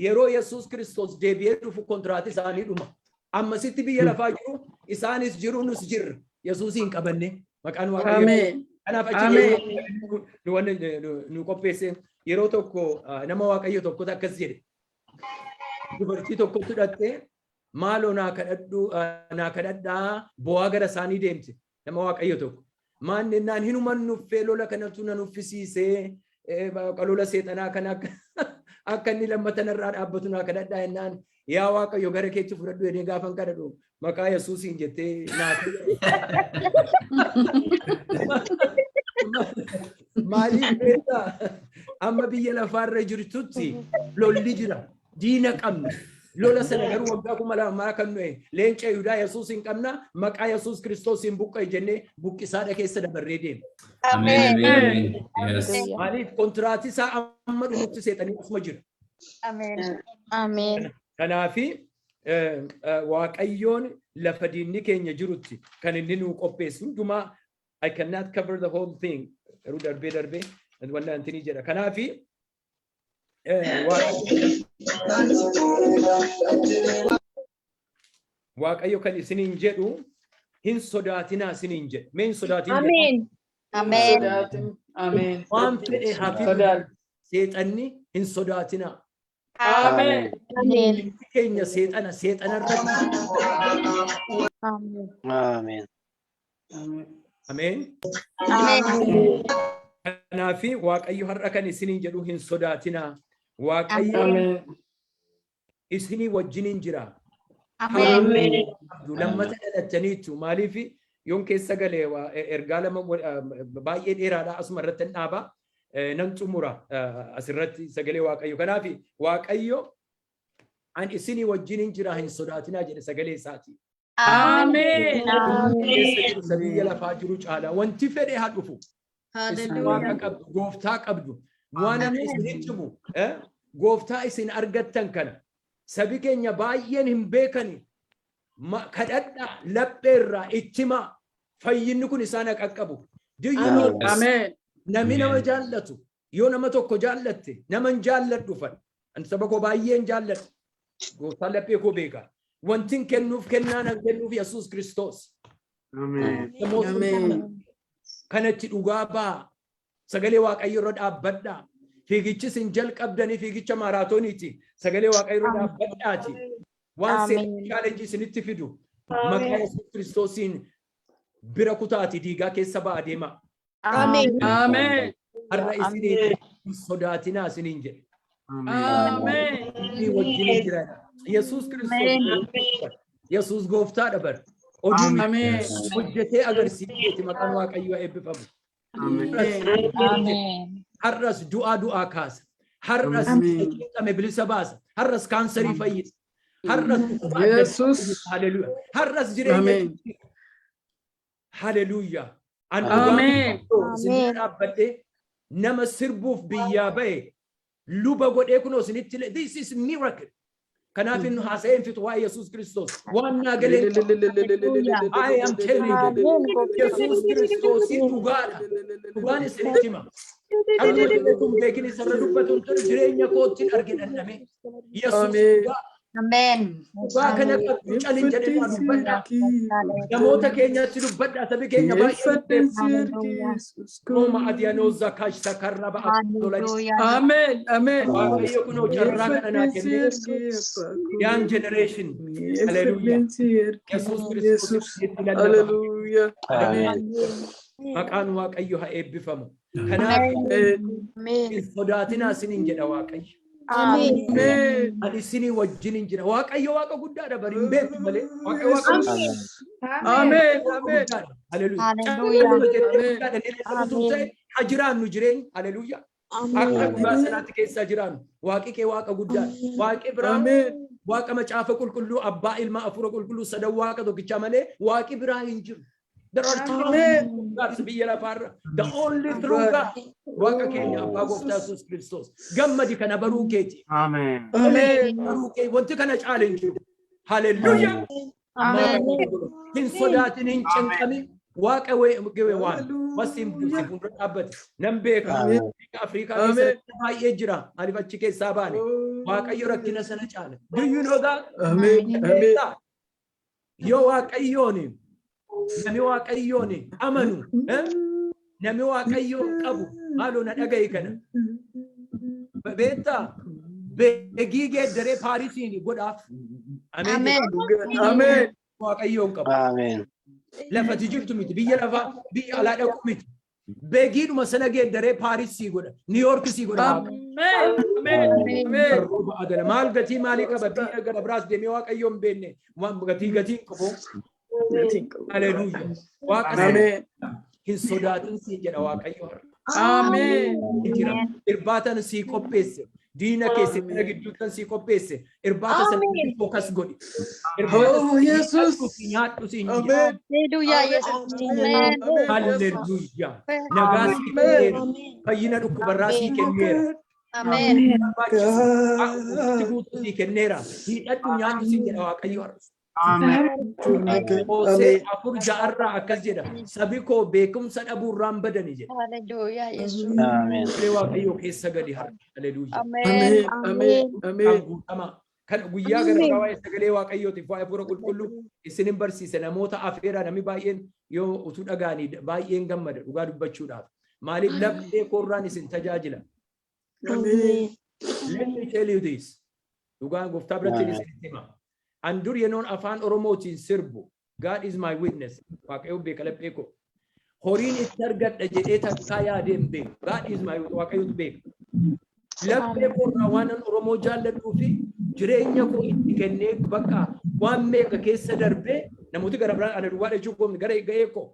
Yeroo Yesuus Kiristoos deebi'ee dhufu kontiraati isaanii dhuma. Ammasitti biyya lafaa jiru, isaanis jiru, nus jirra. Yesuus hin qabanne, maqaan Waaqayyoo. Ameen. Kanaaf achi Ameen. nu wanni nu qopheesse. Yeroo tokko nama Waaqayyo tokkotu akkas jedhe. Dubartii tokkotu dhattee, "Maaloo naa kadhadhu, naa kadhadhaa," bo'aa gara isaanii deemte nama Waaqayyo tokko. Maan jennaan, "Hinuman nuffee, lola kanatu na nuffisiisee, lola seexanaa kana akka inni lammata narraa dhaabbatu naa kadhadhaa," jennaan, "Yaa Waaqayyo, gara keetti fudhadhu jedhee gaafan kadhadhu, maqaa Yesuusiin jettee naa Maaliif beektaa? Amma biyya lafaarra jirtutti lolli jira. Diina qabna. Lola sana garuu waggaa 2000 kan nuyi leenca Yihudaa Yesuus hin qabna. Maqaa Yesuus Kiristoos hin buqqa'e jennee buqqisaadha keessa dabarree deema. Ameen. Ameen. Ameen. Yes. Maaliif, kontiraati isaa amma dhumutti seexanii asuma jira. Ameen. Ameen. Kanaafi Waaqayyoon lafa diinni keenya jirutti kan inni nuu qopheessu hundumaa, I cannot cover the whole thing, garuu darbee darbee wanna antini jedha. Kanaafi Waaqayyo kan isiniin jedhu, hin sodaatinaa isiniin jedhe. Mee hin sodaatin jedha. Ameen. Ameen. Sodaatin. Ameen. Waan fedhe haa fidu Sodaat. seexanni, hin sodaatinaa. Ameen. Ameen. Keenya seexana seexanarratti. Ameen. Ameen. Ameen. Ameen. Ameen. Kanaafi Waaqayyo har'a kan isiniin jedhu, hin sodaatinaa. Waaqayyo Ameen. isinii wajjiniin jira. Ameen. Qabdu lammata dhalattaniitu. Maaliif, yoon keessa galee ergaa lama baay'ee dheeraadha, asuma irratti hin dhaaba, nan xumura asirratti sagalee Waaqayyo. Kanaaf Waaqayyo, "An isinii wajjiniin jira, hin sodaatinaa," jedhe sagalee isaati. Ameen. Keessa jiru isa biyya lafaa jiru caala wanti fedhe haa dhufu. Isin Waaqa qabdu, gooftaa qabdu. Waan ani isinitti himu, gooftaa isin argattan kana sabi keenya baay'een hin beekani. Kadhadhaa, lapheerraa ittimaa, fayyinni kun isaan haa qaqqabu. Do you know, Yes. Ameen. namni nama jaallatu, yoo nama tokko jaallatte, nama hin jaalladhu fadha. Ani saba koo baay'ee hin jaalladhu. Gooftaan laphee koo beeka. Wanti hin kennuuf, kennaan hin kennuuf Yesuus Kiristoos. Ameen. Namoota Ameen. kanatti dhugaa baa. Sagalee Waaqayyo irra dhaabbadhaa. Fiigichi isin jalqabdanii fiigicha maaraatooniiti. Sagalee Waaqayyo irra dhaabbadhaati. Waan Ameen. seera challenge isinitti fidu, maqaa Yesuus Kiristoosiin bira kutaati, diigaa keessa ba'aa deemaa. Ameen. Ameen. Har'a isiniin hin sodaatinaa isiniin jedhe. Ameen. Inni wajjin jira. Yesuus Kiristoos. Yesuus gooftaadha bar. Oduu miti. Ameen. Hojjetee agarsiiseeti, maqaan Waaqayyoo eebbifamu. Ameen. Har'as du'aa du'aa kaasa. Har'as Ameen. isa cinqame bilisa baasa. Har'as kaansarii fayyisa. Har'as dhukkuba adda addaa Yesuus. fayyisa. Haleluuyaa. Har'as jireenya. Ameen. Haleluuyaa. An dhugaa Ameen. isin bira dhaabbadhee nama sirbuuf biyyaa ba'e luba godhee kunoo isinitti. This is miracle. Kanaaf inni haasa'ee hin fixu waa'ee Yesuus Kiristoos. Waan naa galee I am telling you, Yesuus Kiristoos dhugaadha. Dhugaan isinitti hima. Dhalli jedhee kun beekin isarra dubbatu hin ture, jireenya kootti arge dhandhame. Yesuus dhugaa. Ameen. Dhugaa kana qabdu calin jedhee waa dubbadha. Namoota keenyatti dubbadha. Sabi keenya baay'ee Rooma adiyanoo zakash sakarraba tolani. Ameen. Ameen. Waaqayyo kunoo carraa kana naa kennee young generation. Haleluuyaa. Yesuus Kiristoos itti lallaba. Hallelujah. Ameen. Maqaan Waaqayyo haa eebbifamu. Kanaaf hin sodaatinaa isiniin jedha Waaqayyo. Ameen. Ani isinii wajjin hin jira. Waaqayyo Waaqa guddaadha, bari hin beektu malee. Waaqayyo Waaqa Ameen. Ameen. guddaadha. Haleluuyaa. Haleluuyaa. Caaluma jedhee guddaadha. Inni lallabatu ta'e haa jiraannu jireenya. Haleluuyaa. Akka dhugaa sanaatti keessa jiraannu. Waaqi kee Waaqa guddaadha. Waaqi biraan Ameen. Waaqa macaafa qulqulluu, abbaa, ilma, afuura qulqulluu, sadan Waaqa tokkichaa malee waaqi biraa hin jiru. There are Ameen. gods biyya lafaarra. The only true God. Waaqa keenya abbaa gooftaa Yesuus Kiristoos. Gammadi kana baruu keeti. Ameen. Ameen. Baruu kee wanti kana caale hin jiru. Haleluuyaa. Hin sodaatin, hin cinqamin. Waaqa wee waan wasiin si fuuldura dhaabbate. Nan beeka. Afrikaa keessa rakkina baay'ee jira. Maaliif achi keessaa baane? Waaqayyo rakkina sana caala. Do you know that? Ameen. Ameen. Yoo Waaqayyoon, nami Waaqayyoon amanu, nami Waaqayyoon qabu, maaloo na dhaga'i kana. Beektaa, beegii geeddaree Paarisiin godhaaf. Ameen. Ameen. Waaqayyoon qabu. Ameen. Lafati jirtu miti, biyya lafaa biyya alaa dhaqu miti. Beegiidhuma sana geeddaree Paaris sii godha. New York sii godha. Ameen. Ameen. Ameen. Rooba adala. Maal gatii maalii qaba biyya gara biraas deemee Waaqayyoon hin beekne waan gatii qabu. Haleluuyaa. Waaqa sana Ameen. hin sodaatin siin jedha Waaqayyo har'a. Ameen. Jira. Irbaatan sii qopheesse. Diina keessa kana gidduuttan sii qopheesse. Irbaata sana focus godhi. Irbaata Oh, Yesus. nyaadhu siin jedha. Ameen. Haleluuyaa Yesus. Ameen. Haleluuyaa. Nagaa sii kenneera. Fayyina dhukkubarraa sii kenneera. Ameen. Barbaachisu itti guutuu sii kenneera. Hiidhadhu, nyaadhu siin jedha Waaqayyo har'a. Ameen. Hosee 4:6rraa akkas jedha. Sabi koo beekumsa dhabuurraan badani jedha. Haleluuyaa Yesus. Ameen. Sagalee Waaqayyoo keessa gadi har'a. Haleluuyaa. Ameen. Ameen. Kan Ameen. guutamaa. Kan guyyaa gara biraa waa'ee sagalee Waaqayyootiif, waa'ee hafuura qulqulluu isinin barsiise. Namoota afeeraa, namni baay'een yoo utuu dhagaanii baay'een gammada dhugaa dubbachuudhaaf. Maaliif laphee koorraan isin tajaajila. Ameen. Let me tell you this. Dhugaa gooftaa biratti isin hima. An dur yeroon afaan Oromootiin sirbu, God is my witness. Waaqayyo beeka laphee koo. Horiin itti argadha jedhee takkaa yaadee hin beeku. God is my Waaqayyotu beeka. Laphee koorraa waan an Oromoo jaalladhuu fi jireenya koo itti kennee bakka waan meeqa keessa darbee namooti gara biraan ana duwwaa jechuu koo gara ga'ee koo.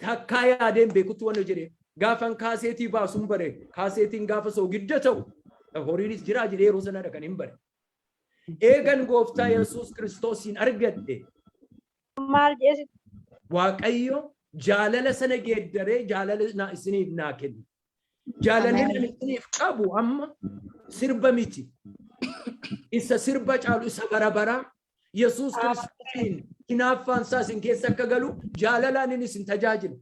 Takkaa yaadee hin beekutti waan jedhee gaafan kaaseetii baasuun bare, kaaseetiin gaafa soogidda ta'u horiinis jiraa jedhee yeroo sanadha kan hin bare. Eegan gooftaa Yesuus Kiristoosiin argadhe Maal jedhe? Waaqayyo jaalala sana geeddaree jaalala isiniif naa kenne. Jaalalli ani isiniif qabu amma sirba miti. Isa sirba caalu, isa bara baraa, Yesuus Kiristoosiin hinaaffaan isaa isin keessa akka galu jaalalaan inni isin tajaajila.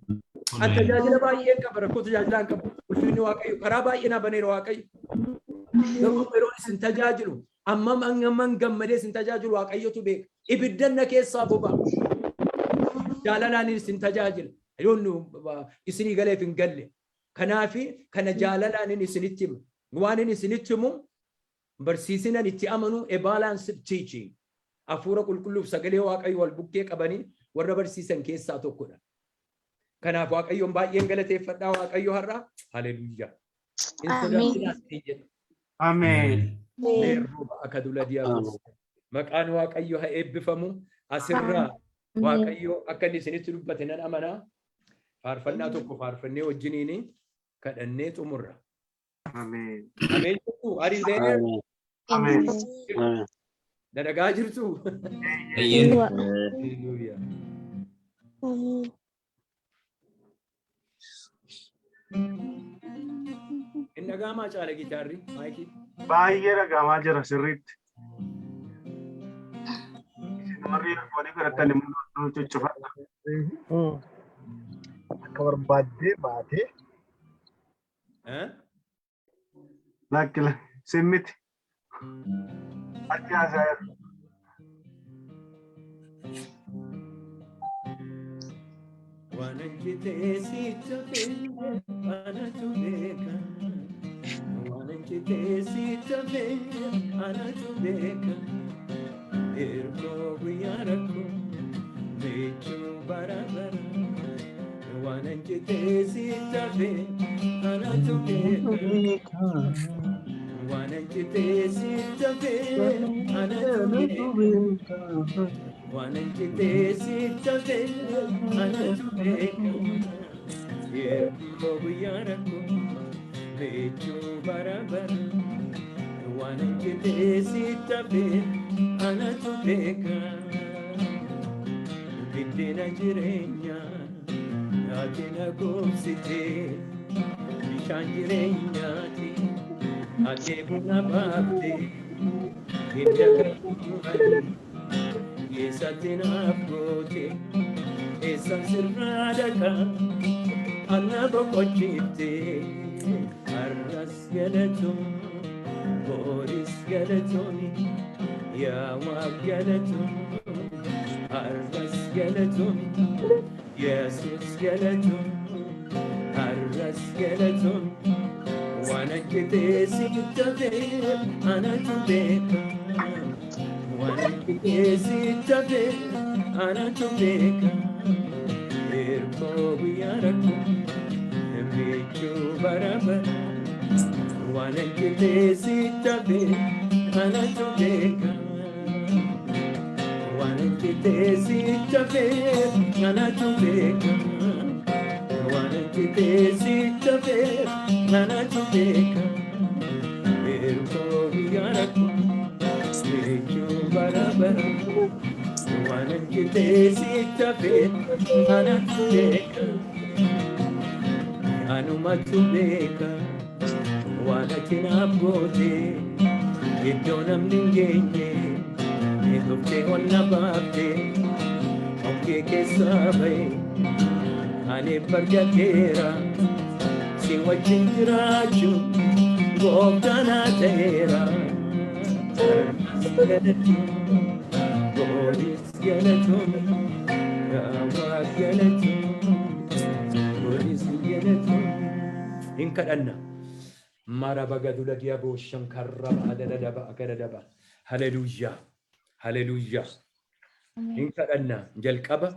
An tajaajila baay'een qaba, rakkoo tajaajilaa hin qabu. Ulfinni Waaqayyo karaa baay'ee naa baneera Waaqayyo. Garuu yeroo isin tajaajilu ammam amman gammadee isin tajaajilu Waaqayyotu beeka. Ibiddan na keessaa boba'a. Jaalalaan isin tajaajila. Yoon isinii galeef hin galle. Kanaafi kana jaalalaan inni isinitti hima. Waan inni isinitti himu barsiisinan itti amanu, a balanced teaching. Hafuura qulqulluuf sagalee Waaqayyo wal bukkee qabanii warra barsiisan keessaa tokkodha. Kanaaf Waaqayyoon baay'een galateeffadhaa Waaqayyo har'a. Haleluuyaa. Hin sodaatinaa isiniin jedha. Ameen. Leerrooba akka dula diyaabos. Maqaan Waaqayyo haa eebbifamu. Asirraa Waaqayyo akka inni isinitti dubbate nan amanaa. Faarfannaa tokko faarfannee wajjiniin kadhannee xumurra. Ameen. Ameen jettu? Are you there? Ameen. Ameen. Dalagaa jirtu? Eeyyee. Haleluuyaa. Ameen. Dhaga'amaa caala gitaarri maayikii. Baay'ee dhaga'amaa jira sirriitti. Isin warri earphone godhatan immoo nu cuccufadha. Akka barbaaddee baatee. Eh? Lakki simmiti. Achi haasa'aa jiru. Waan hojjetee sitti hafee anatu beeka. Waan hojjetee sitti hafee anatu beeka. Ergoo guyyaa rakkoo michuu bara bara. Waan hojjetee sitti hafee anatu beeka. Waan hojjetee sitti hafee anatu beeka. Waan hojjetee sitti hafee anatu beeka. Ergoo guyyaa rakkoo michuu bara bara. Waan hojjetee sitti hafee anatu beeka. Biddeena jireenyaa ati na goobsitee, bishaan jireenyaati ati buna baaftee, hidda galuuranii eessatti naaf goote, eessan sirraa dhaqaa anna boqochiifte. Har'as galatoom, booris galatoomi, yaa Waaq galatoom. Har'as galatoomi, Yesus galatoom. Har'as galatoom. Waan hojjetee sitti hafee anatu beeka. Waan hojjetee sitti hafee anatu beeka. Ergoo guyyaa rakkoo michuu bara bara. Waan hojjetee sitti hafee anatu beeka. Waan hojjetee sitti hafee anatu beeka. Waan hojjetee sitti hafee anatu beeka. Ergoo guyyaa rakkoo michuu bara bara. Waan hojjetee sitti hafee anatu beeka. Anumatu beeka waan ati naaf goote, iddoo namni hin geenye dhuftee ol na baafte. Ongee keessaa bahe ani bargateera, si wajjin jiraachuu gooftaa naa ta'eera. Booris galatoom, yaa Waaq galatoom, booris galatoom. Hin kadhanna. Marabagadula diaboo shankarraba adadadaba akadadaba. Haleluuyaa. Haleluuyaa. Hin kadhanna. Jalqaba.